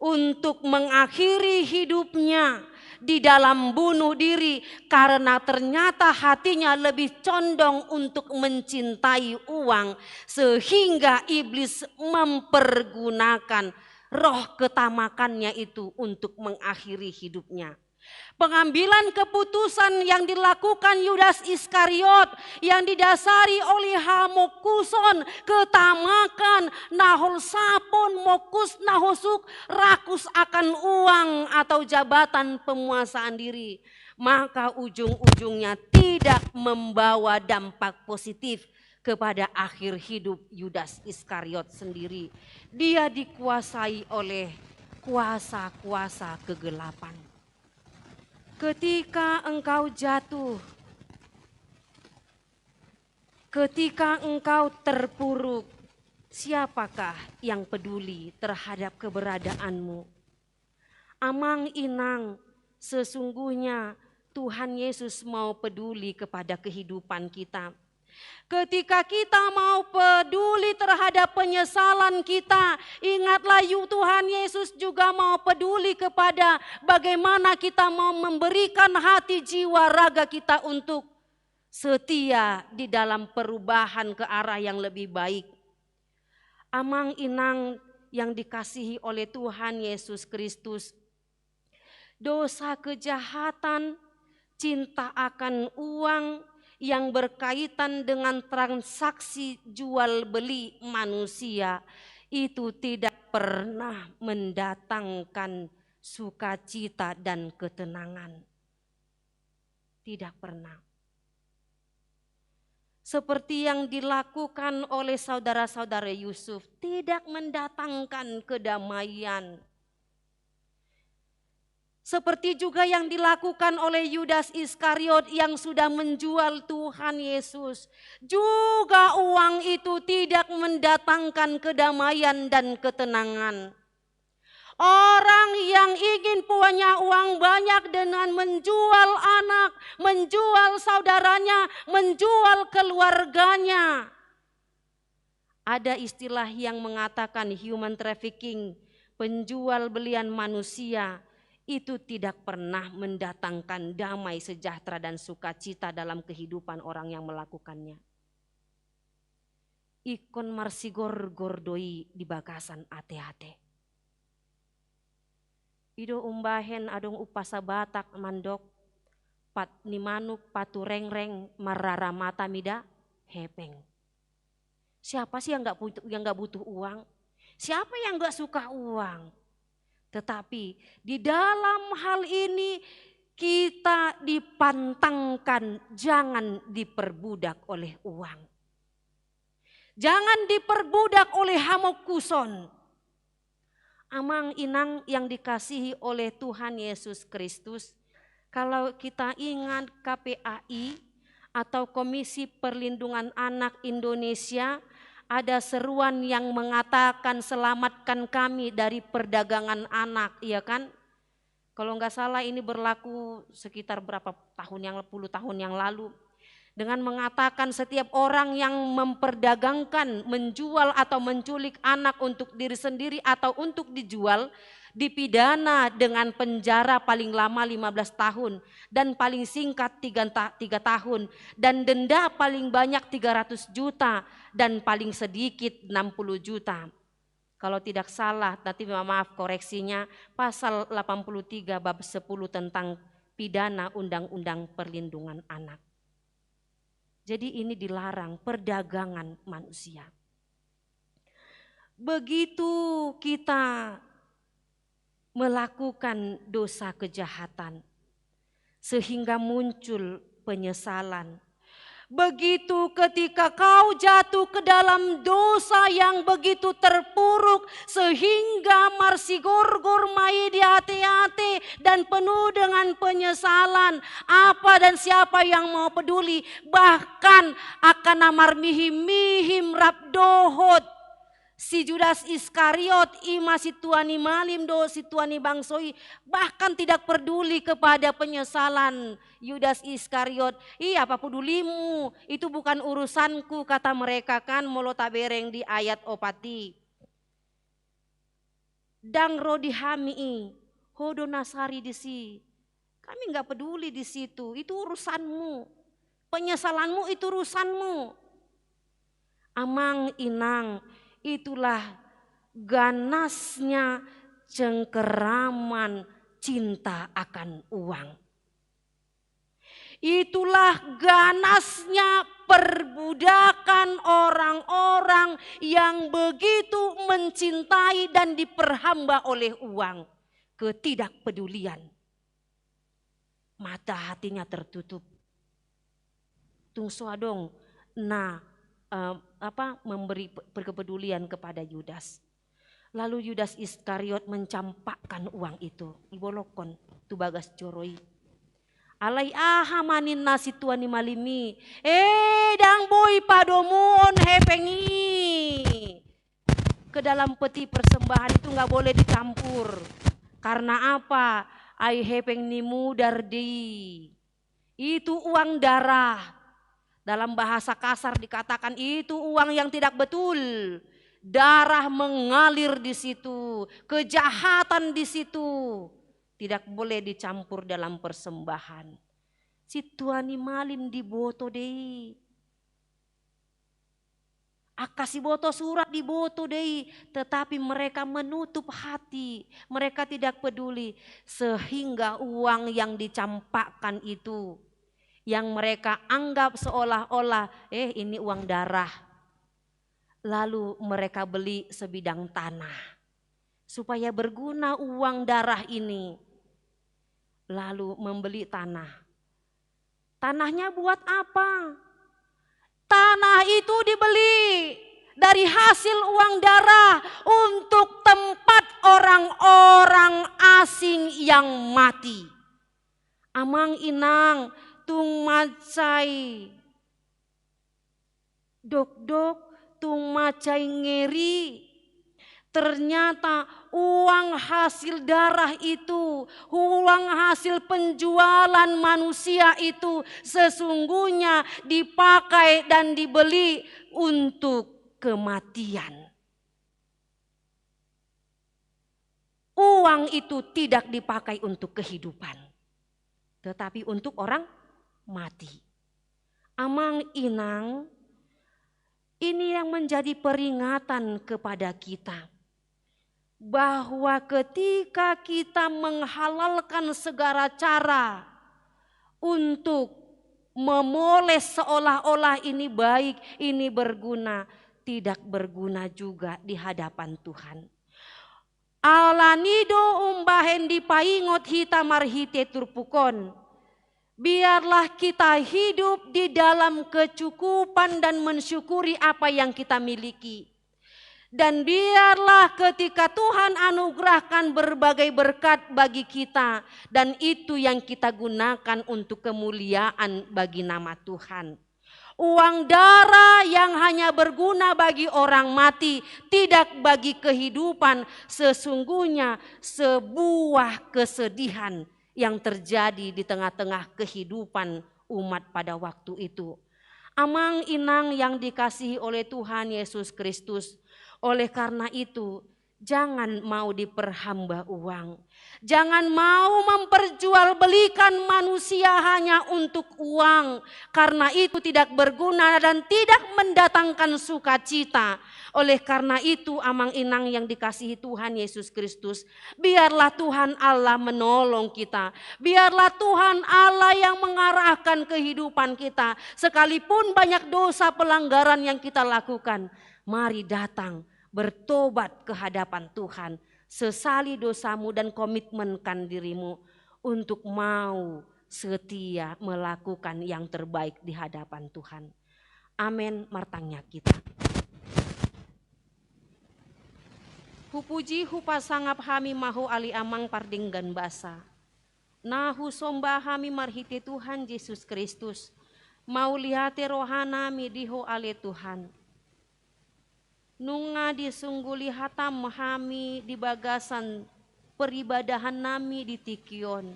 untuk mengakhiri hidupnya di dalam bunuh diri karena ternyata hatinya lebih condong untuk mencintai uang, sehingga iblis mempergunakan roh ketamakannya itu untuk mengakhiri hidupnya. Pengambilan keputusan yang dilakukan Yudas Iskariot yang didasari oleh hamokuson, ketamakan, na holsapon, mokus, na hosuk, rakus akan uang atau jabatan, penguasaan diri, maka ujung-ujungnya tidak membawa dampak positif kepada akhir hidup Yudas Iskariot sendiri. Dia dikuasai oleh kuasa-kuasa kegelapan. Ketika engkau jatuh, ketika engkau terpuruk, siapakah yang peduli terhadap keberadaanmu? Amang inang, sesungguhnya Tuhan Yesus mau peduli kepada kehidupan kita. Ketika kita mau peduli terhadap penyesalan kita, ingatlah, Yu-, Tuhan Yesus juga mau peduli kepada bagaimana kita mau memberikan hati, jiwa, raga kita untuk setia di dalam perubahan ke arah yang lebih baik. Amang inang yang dikasihi oleh Tuhan Yesus Kristus, dosa kejahatan, cinta akan uang yang berkaitan dengan transaksi jual beli manusia itu tidak pernah mendatangkan sukacita dan ketenangan. Tidak pernah. Seperti yang dilakukan oleh saudara-saudara Yusuf, tidak mendatangkan kedamaian. Seperti juga yang dilakukan oleh Yudas Iskariot yang sudah menjual Tuhan Yesus. Juga uang itu tidak mendatangkan kedamaian dan ketenangan. Orang yang ingin punya uang banyak dengan menjual anak, menjual saudaranya, menjual keluarganya. Ada istilah yang mengatakan human trafficking, penjual belian manusia, itu tidak pernah mendatangkan damai sejahtera dan sukacita dalam kehidupan orang yang melakukannya. Ingkon marsigorgor do i di bagasan ate-ate. I do umbahen adong umpasa Batak mandok, pat ni manuk paturengreng, marrara mata mida hepeng. Siapa sih yang nggak butuh, yang nggak butuh uang? Siapa yang nggak suka uang? Tetapi di dalam hal ini kita dipantangkan, jangan diperbudak oleh uang. Jangan diperbudak oleh hamokuson. Amang inang yang dikasihi oleh Tuhan Yesus Kristus, kalau kita ingat K P A I atau Komisi Perlindungan Anak Indonesia, ada seruan yang mengatakan, "Selamatkan kami dari perdagangan anak," iya kan? Kalau nggak salah ini berlaku sekitar berapa tahun yang, puluh tahun yang lalu. Dengan mengatakan setiap orang yang memperdagangkan, menjual atau menculik anak untuk diri sendiri atau untuk dijual, dipidana dengan penjara paling lama lima belas tahun dan paling singkat tiga ta-, tiga tahun, dan denda paling banyak tiga ratus juta dan paling sedikit enam puluh juta. Kalau tidak salah, nanti mohon maaf koreksinya, pasal delapan puluh tiga bab sepuluh tentang pidana Undang-Undang Perlindungan Anak. Jadi ini dilarang perdagangan manusia. Begitu kita melakukan dosa kejahatan, sehingga muncul penyesalan. Begitu ketika kau jatuh ke dalam dosa yang begitu terpuruk, sehingga marsigorgor ma i di ate-ate dan penuh dengan penyesalan, apa dan siapa yang mau peduli? Bahkan angka na marmihim-mihim rap dohot si Judas Iskariot, i ma sintua ni malim dohot sintua ni bangso i, bahkan tidak peduli kepada penyesalan Judas Iskariot. "Ih, apa pedulimu? Itu bukan urusanku," kata mereka kan, molo tabereng di ayat opat i. "Ndang ro di hami i, ho do na sari disi. Kami nggak peduli di situ, itu urusanmu. Penyesalanmu itu urusanmu." Amang inang, itulah ganasnya cengkeraman cinta akan uang. Itulah ganasnya perbudakan orang-orang yang begitu mencintai dan diperhamba oleh uang. Ketidakpedulian. Mata hatinya tertutup. Tung so adong na, eh, apa, memberi pe-, kepedulian kepada Yudas. Lalu Yudas Iskariot mencampakkan uang itu, dibolongkon tu bagas joro i. Alai aha ma ninna sintua ni malim i? "Eh, ndang boi padomuhon hepeng i ke dalam peti persembahan, itu nggak boleh dicampur. Karena apa? Ai hepeng ni mudar do i. Itu uang darah." Dalam bahasa kasar dikatakan itu uang yang tidak betul. Darah mengalir di situ, kejahatan di situ. Tidak boleh dicampur dalam persembahan. Sintua ni malim diboto do i. Angka siboto surat diboto do i, tetapi mereka menutup hati, mereka tidak peduli, sehingga uang yang dicampakkan itu, yang mereka anggap seolah-olah, "Eh, ini uang darah." Lalu mereka beli sebidang tanah, supaya berguna uang darah ini. Lalu membeli tanah. Tanahnya buat apa? Tanah itu dibeli dari hasil uang darah untuk tempat orang-orang asing yang mati. Amang inang, tung mansai dokdok, tung mansai ngeri. Ternyata uang hasil darah itu, uang hasil penjualan manusia itu sesungguhnya dipakai dan dibeli untuk kematian. Uang itu tidak dipakai untuk kehidupan, tetapi untuk orang mati. Amang inang, ini yang menjadi peringatan kepada kita, bahwa ketika kita menghalalkan segala cara untuk memoles seolah-olah ini baik, ini berguna, tidak berguna juga di hadapan Tuhan. Alani do umbahen dipaingot hita marhite turpuk on. Biarlah kita hidup di dalam kecukupan dan mensyukuri apa yang kita miliki. Dan biarlah ketika Tuhan anugerahkan berbagai berkat bagi kita, dan itu yang kita gunakan untuk kemuliaan bagi nama Tuhan. Uang darah yang hanya berguna bagi orang mati, tidak bagi kehidupan, sesungguhnya sebuah kesedihan yang terjadi di tengah-tengah kehidupan umat pada waktu itu. Amang inang yang dikasihi oleh Tuhan Yesus Kristus, oleh karena itu, jangan mau diperhamba uang. Jangan mau memperjualbelikan manusia hanya untuk uang, karena itu tidak berguna dan tidak mendatangkan sukacita. Oleh karena itu, amang inang yang dikasihi Tuhan Yesus Kristus, biarlah Tuhan Allah menolong kita. Biarlah Tuhan Allah yang mengarahkan kehidupan kita. Sekalipun banyak dosa pelanggaran yang kita lakukan, mari datang bertobat ke hadapan Tuhan. Sesali dosamu dan komitmenkan dirimu untuk mau setia melakukan yang terbaik di hadapan Tuhan. Amen. Martangiang hita. Hupuji, hupasangap hami ma Ho ale Amang pardenggan basa. Na husomba hami marhite Tuhan Jesus Kristus. Mauliate rohanami di Ho ale Tuhan. Nunga disungguli hataM hami di bagasan peribadah nami di tingki on.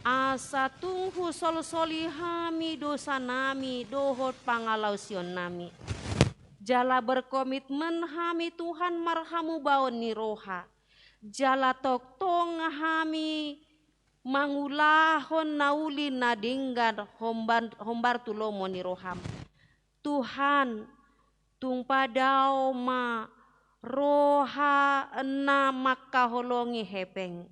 Asa tung husolsoli hami dosa nami dohot pangalaosion nami. Jala berkomitmen hami Tuhan marhamubaon ni roha. Jala tongtong hami mangulahon na uli na denggan hombar, hombar tu lomo ni rohaM. Tuhan, tung padao ma roha na mangkaholongi hepeng.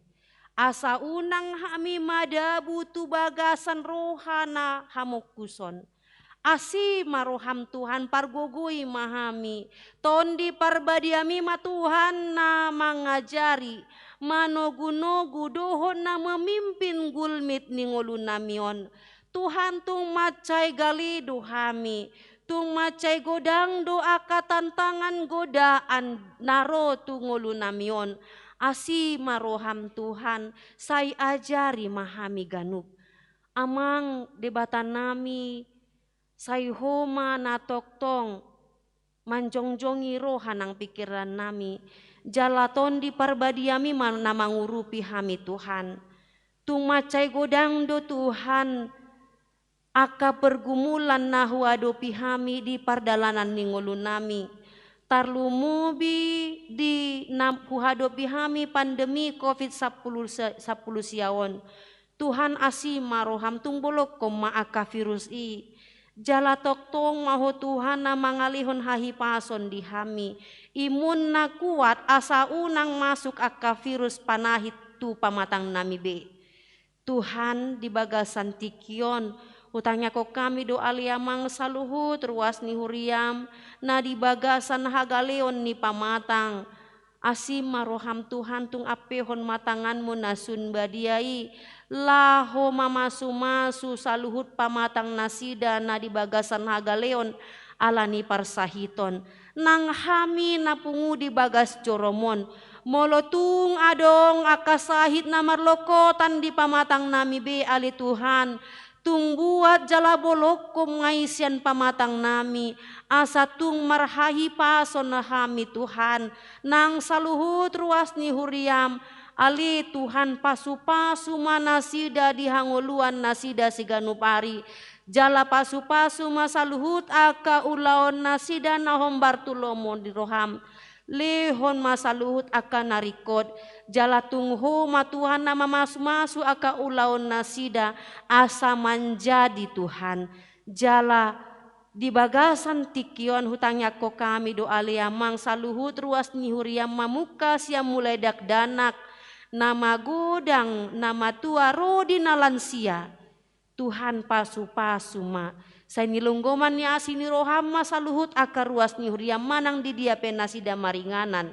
Asa unang hami madabu tu bagasan roha na hamongkuson. Asi ma rohaM Tuhan, pargogoi ma hami. Tondi Parbadiami ma Tuhan na mangajari, manogunogu dohot na mamimpin gulmit ni ngolunami on. Tuhan, tung mansai gale do hami, tung mansai godang do angka tantangan godaan na ro tu ngolunami on. Asi ma rohaM Tuhan, sai ajari ma hami ganup. Amang Debatanami, sai Ho ma na tongtong manjongjongi roha nang pingkiran nami, jala Tondi Parbadiami ma na mangurupi hami Tuhan. Tung mansai godang do Tuhan, angka pergumulan na huadopi hami di pardalanan ni ngolu nami. Tarlumobi di na huadopi hami pandemi covid sampulu sia-, sampulu sia on. Tuhan, asi ma roham, tung bolongkon ma angka virus i. Jala tongtong ma Ho Tuhan na mangalehon hahipason di hami. Imun na kuat asa unang masuk angka virus panahit tu pamatang nami be. Tuhan, di bagasan tingki on, hutangiangkon hami do ale Amang saluhut ruas ni huriam, na di bagasan hagaleon ni pamatang. Asi ma roham Tuhan tung ampehon ma tanganmu na sun badia i, laho mamasumasu saluhut pamatang nasida na di bagasan hagaleon ala ni parsahiton. Nang hami na pungu di bagas jorom on. Molo tung adong angka sahit na marlongkotan di pamatang nami be ale Tuhan, tung buat jala bolongkon ma i sian pamatang nami, asa tung marhahipason hami Tuhan, nang saluhut ruas ni huriam, ale Tuhan pasupasu ma nasida di hangoluan nasida siganup ari, Jala pasu-pasu ma saluhut angka ulaonnasida na hombar tu lomo ni roham. Lehon ma saluhut angka na ringkot, jala tung Ho ma Tuhan na mamasu-masu angka ulaonnasida, asa manjadi Tuhan. Jala di bagasan tingki on hutangiangkon hami do ale Amang, saluhut ruas ni huriam mamungka sian mulai dakdanak, na magodang, na matua ro di na lansia. Tuhan, pasu-pasu ma. Sai nilunggoman ni asi ni roham ma saluhut angka ruas ni huriam manang di dia pe nasida maringanan.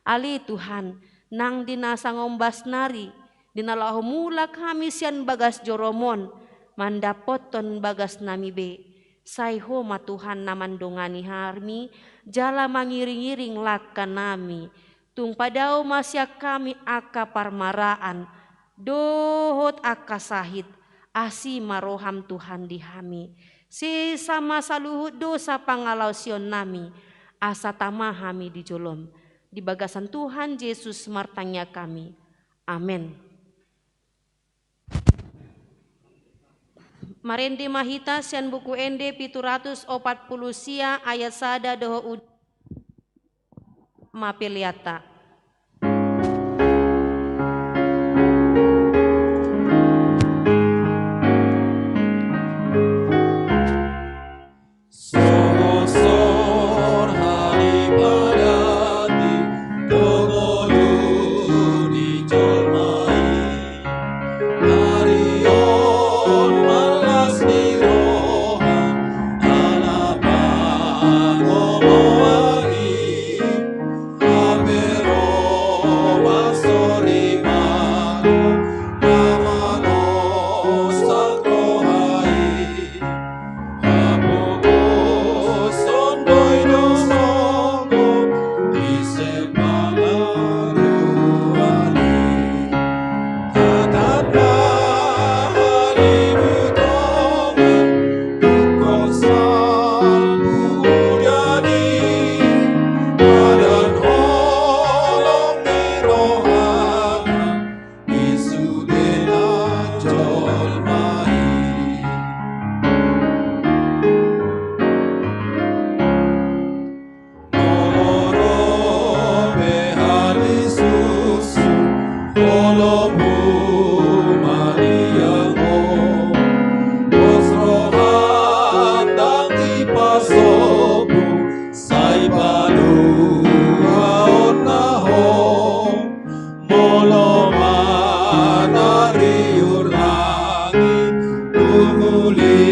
Ale Tuhan, nang di na sangombas nari, di na laho mulak hami sian bagas jorom on, mandapothon bagasnami be. Sai Ho ma Tuhan na mandongani hami, jala mangiring-iring langkanami. Tung padao ma sian hami angka parmaraan, dohot angka sahit, asi ma roham Tuhan di hami. Sesa ma saluhut dosa pangalaosionnami, asa tama hami di jolom. Di bagasan Tuhan Jesus martangiang hami. Amen. Marende ma hita sian Buku Ende pitu ratus opat pulu sia ayat sada dohot ud-, ma peleanta. Songon sorhali padati do ngolu ni jolma i. Ari on marlas ni roha ala pangomoan i. Hape ro ma sorimago na manosak roha i. Hapogoson do i do songon ise pangaduan i. Tatap ma halibutongan, dungkon salpu udan i, badan holong ni rohana, di sudena jolma i. Molo ro pe hali susu, holongmu maliang ho, pos roham ndang dipasobu, sai paluaonna ho. Molo manariur langit, tumuli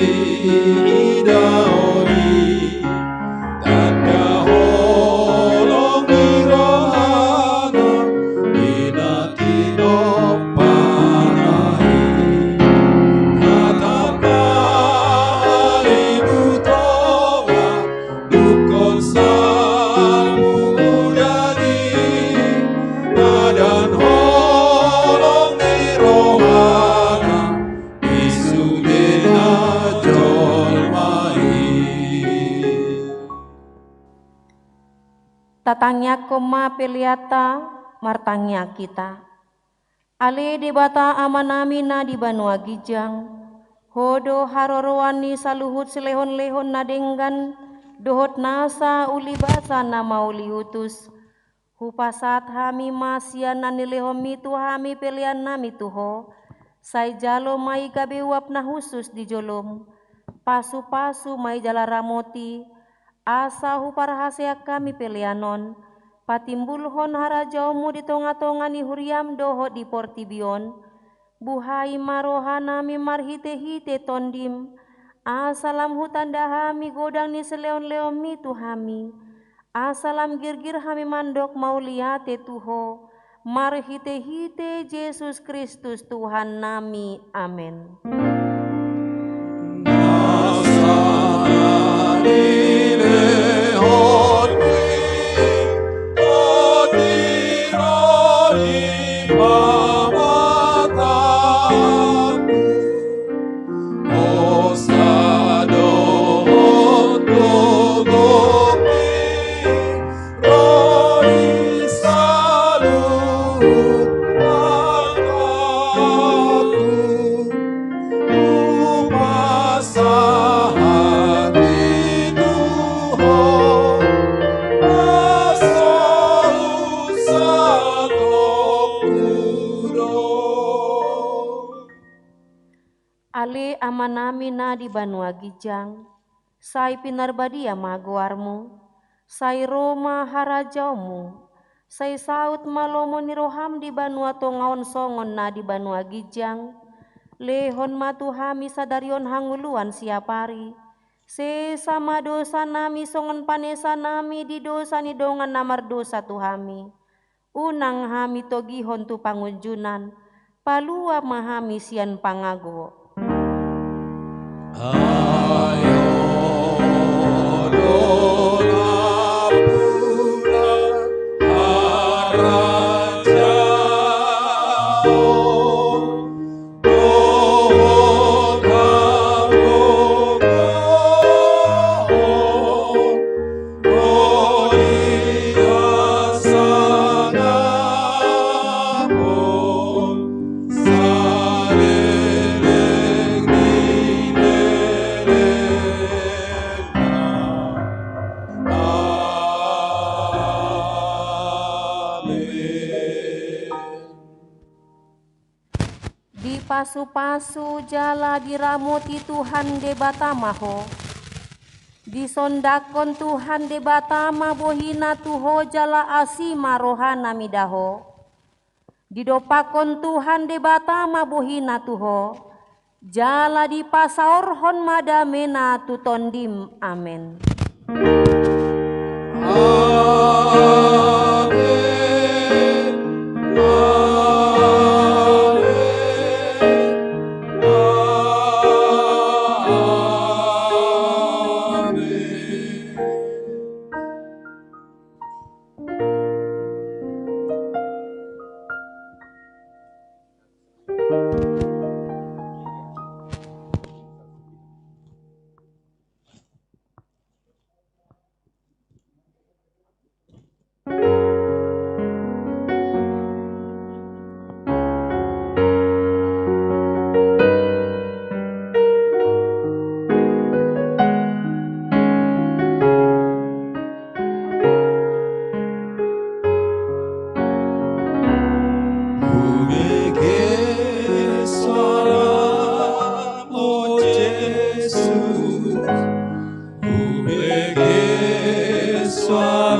i daon i, tanda holong ni rohana, di na tinompana i. Tatap ma halibutongan, dungkon salpu udan i, badan holong ni rohana, di sudena jolma i. Tatangiangkon ma peleanta, martangiang hita. Ale Debata Amanami na di banua ginjang, Ho do haroroan ni saluhut silehon-lehon na denggan, dohot nasa uli basa na mauliutus. Hupasahat hami ma sian na nilehonmi tu hami peleannami tu Ho, sai jalo ma i gabe uap na hushus di jolom, pasu-pasu ma i jala ramoti, asa huparhaseang hami pelean on, patimbulhon harajaonmu di tonga-tonga ni huriam dohot di portibi on. Buhai ma rohanami marhite-hite tondim, asa lam hutanda hami godang ni silehon-lehonmi tu hami, asa lam girgir hami mandok mauliate tu Ho, marhite-hite Jesus Kristus Tuhannami. Amen. Amanami na di banua ginjang, sai pinarbadia ma goarmu, sai ro ma harajaonmu, sai saut ma lomo ni roham di banua tonga on songon na di banua ginjang. Lehon ma tu hami sadari on hangoluan siapari. Sesa ma dosanami songon panesanami di dosa ni dongan na mardosa tu hami. Unang hami togihon tu pangunjunan, palua ma hami sian pangago. Dipasupasu jala diramoti Tuhan Debata ma ho. Disondangkon Tuhan Debata ma bohina tu ho jala asi ma rohana mida ho. Didompakkon Tuhan Debata ma bohina tu ho, jala dipasaorhon ma damena tu tondim. Amen.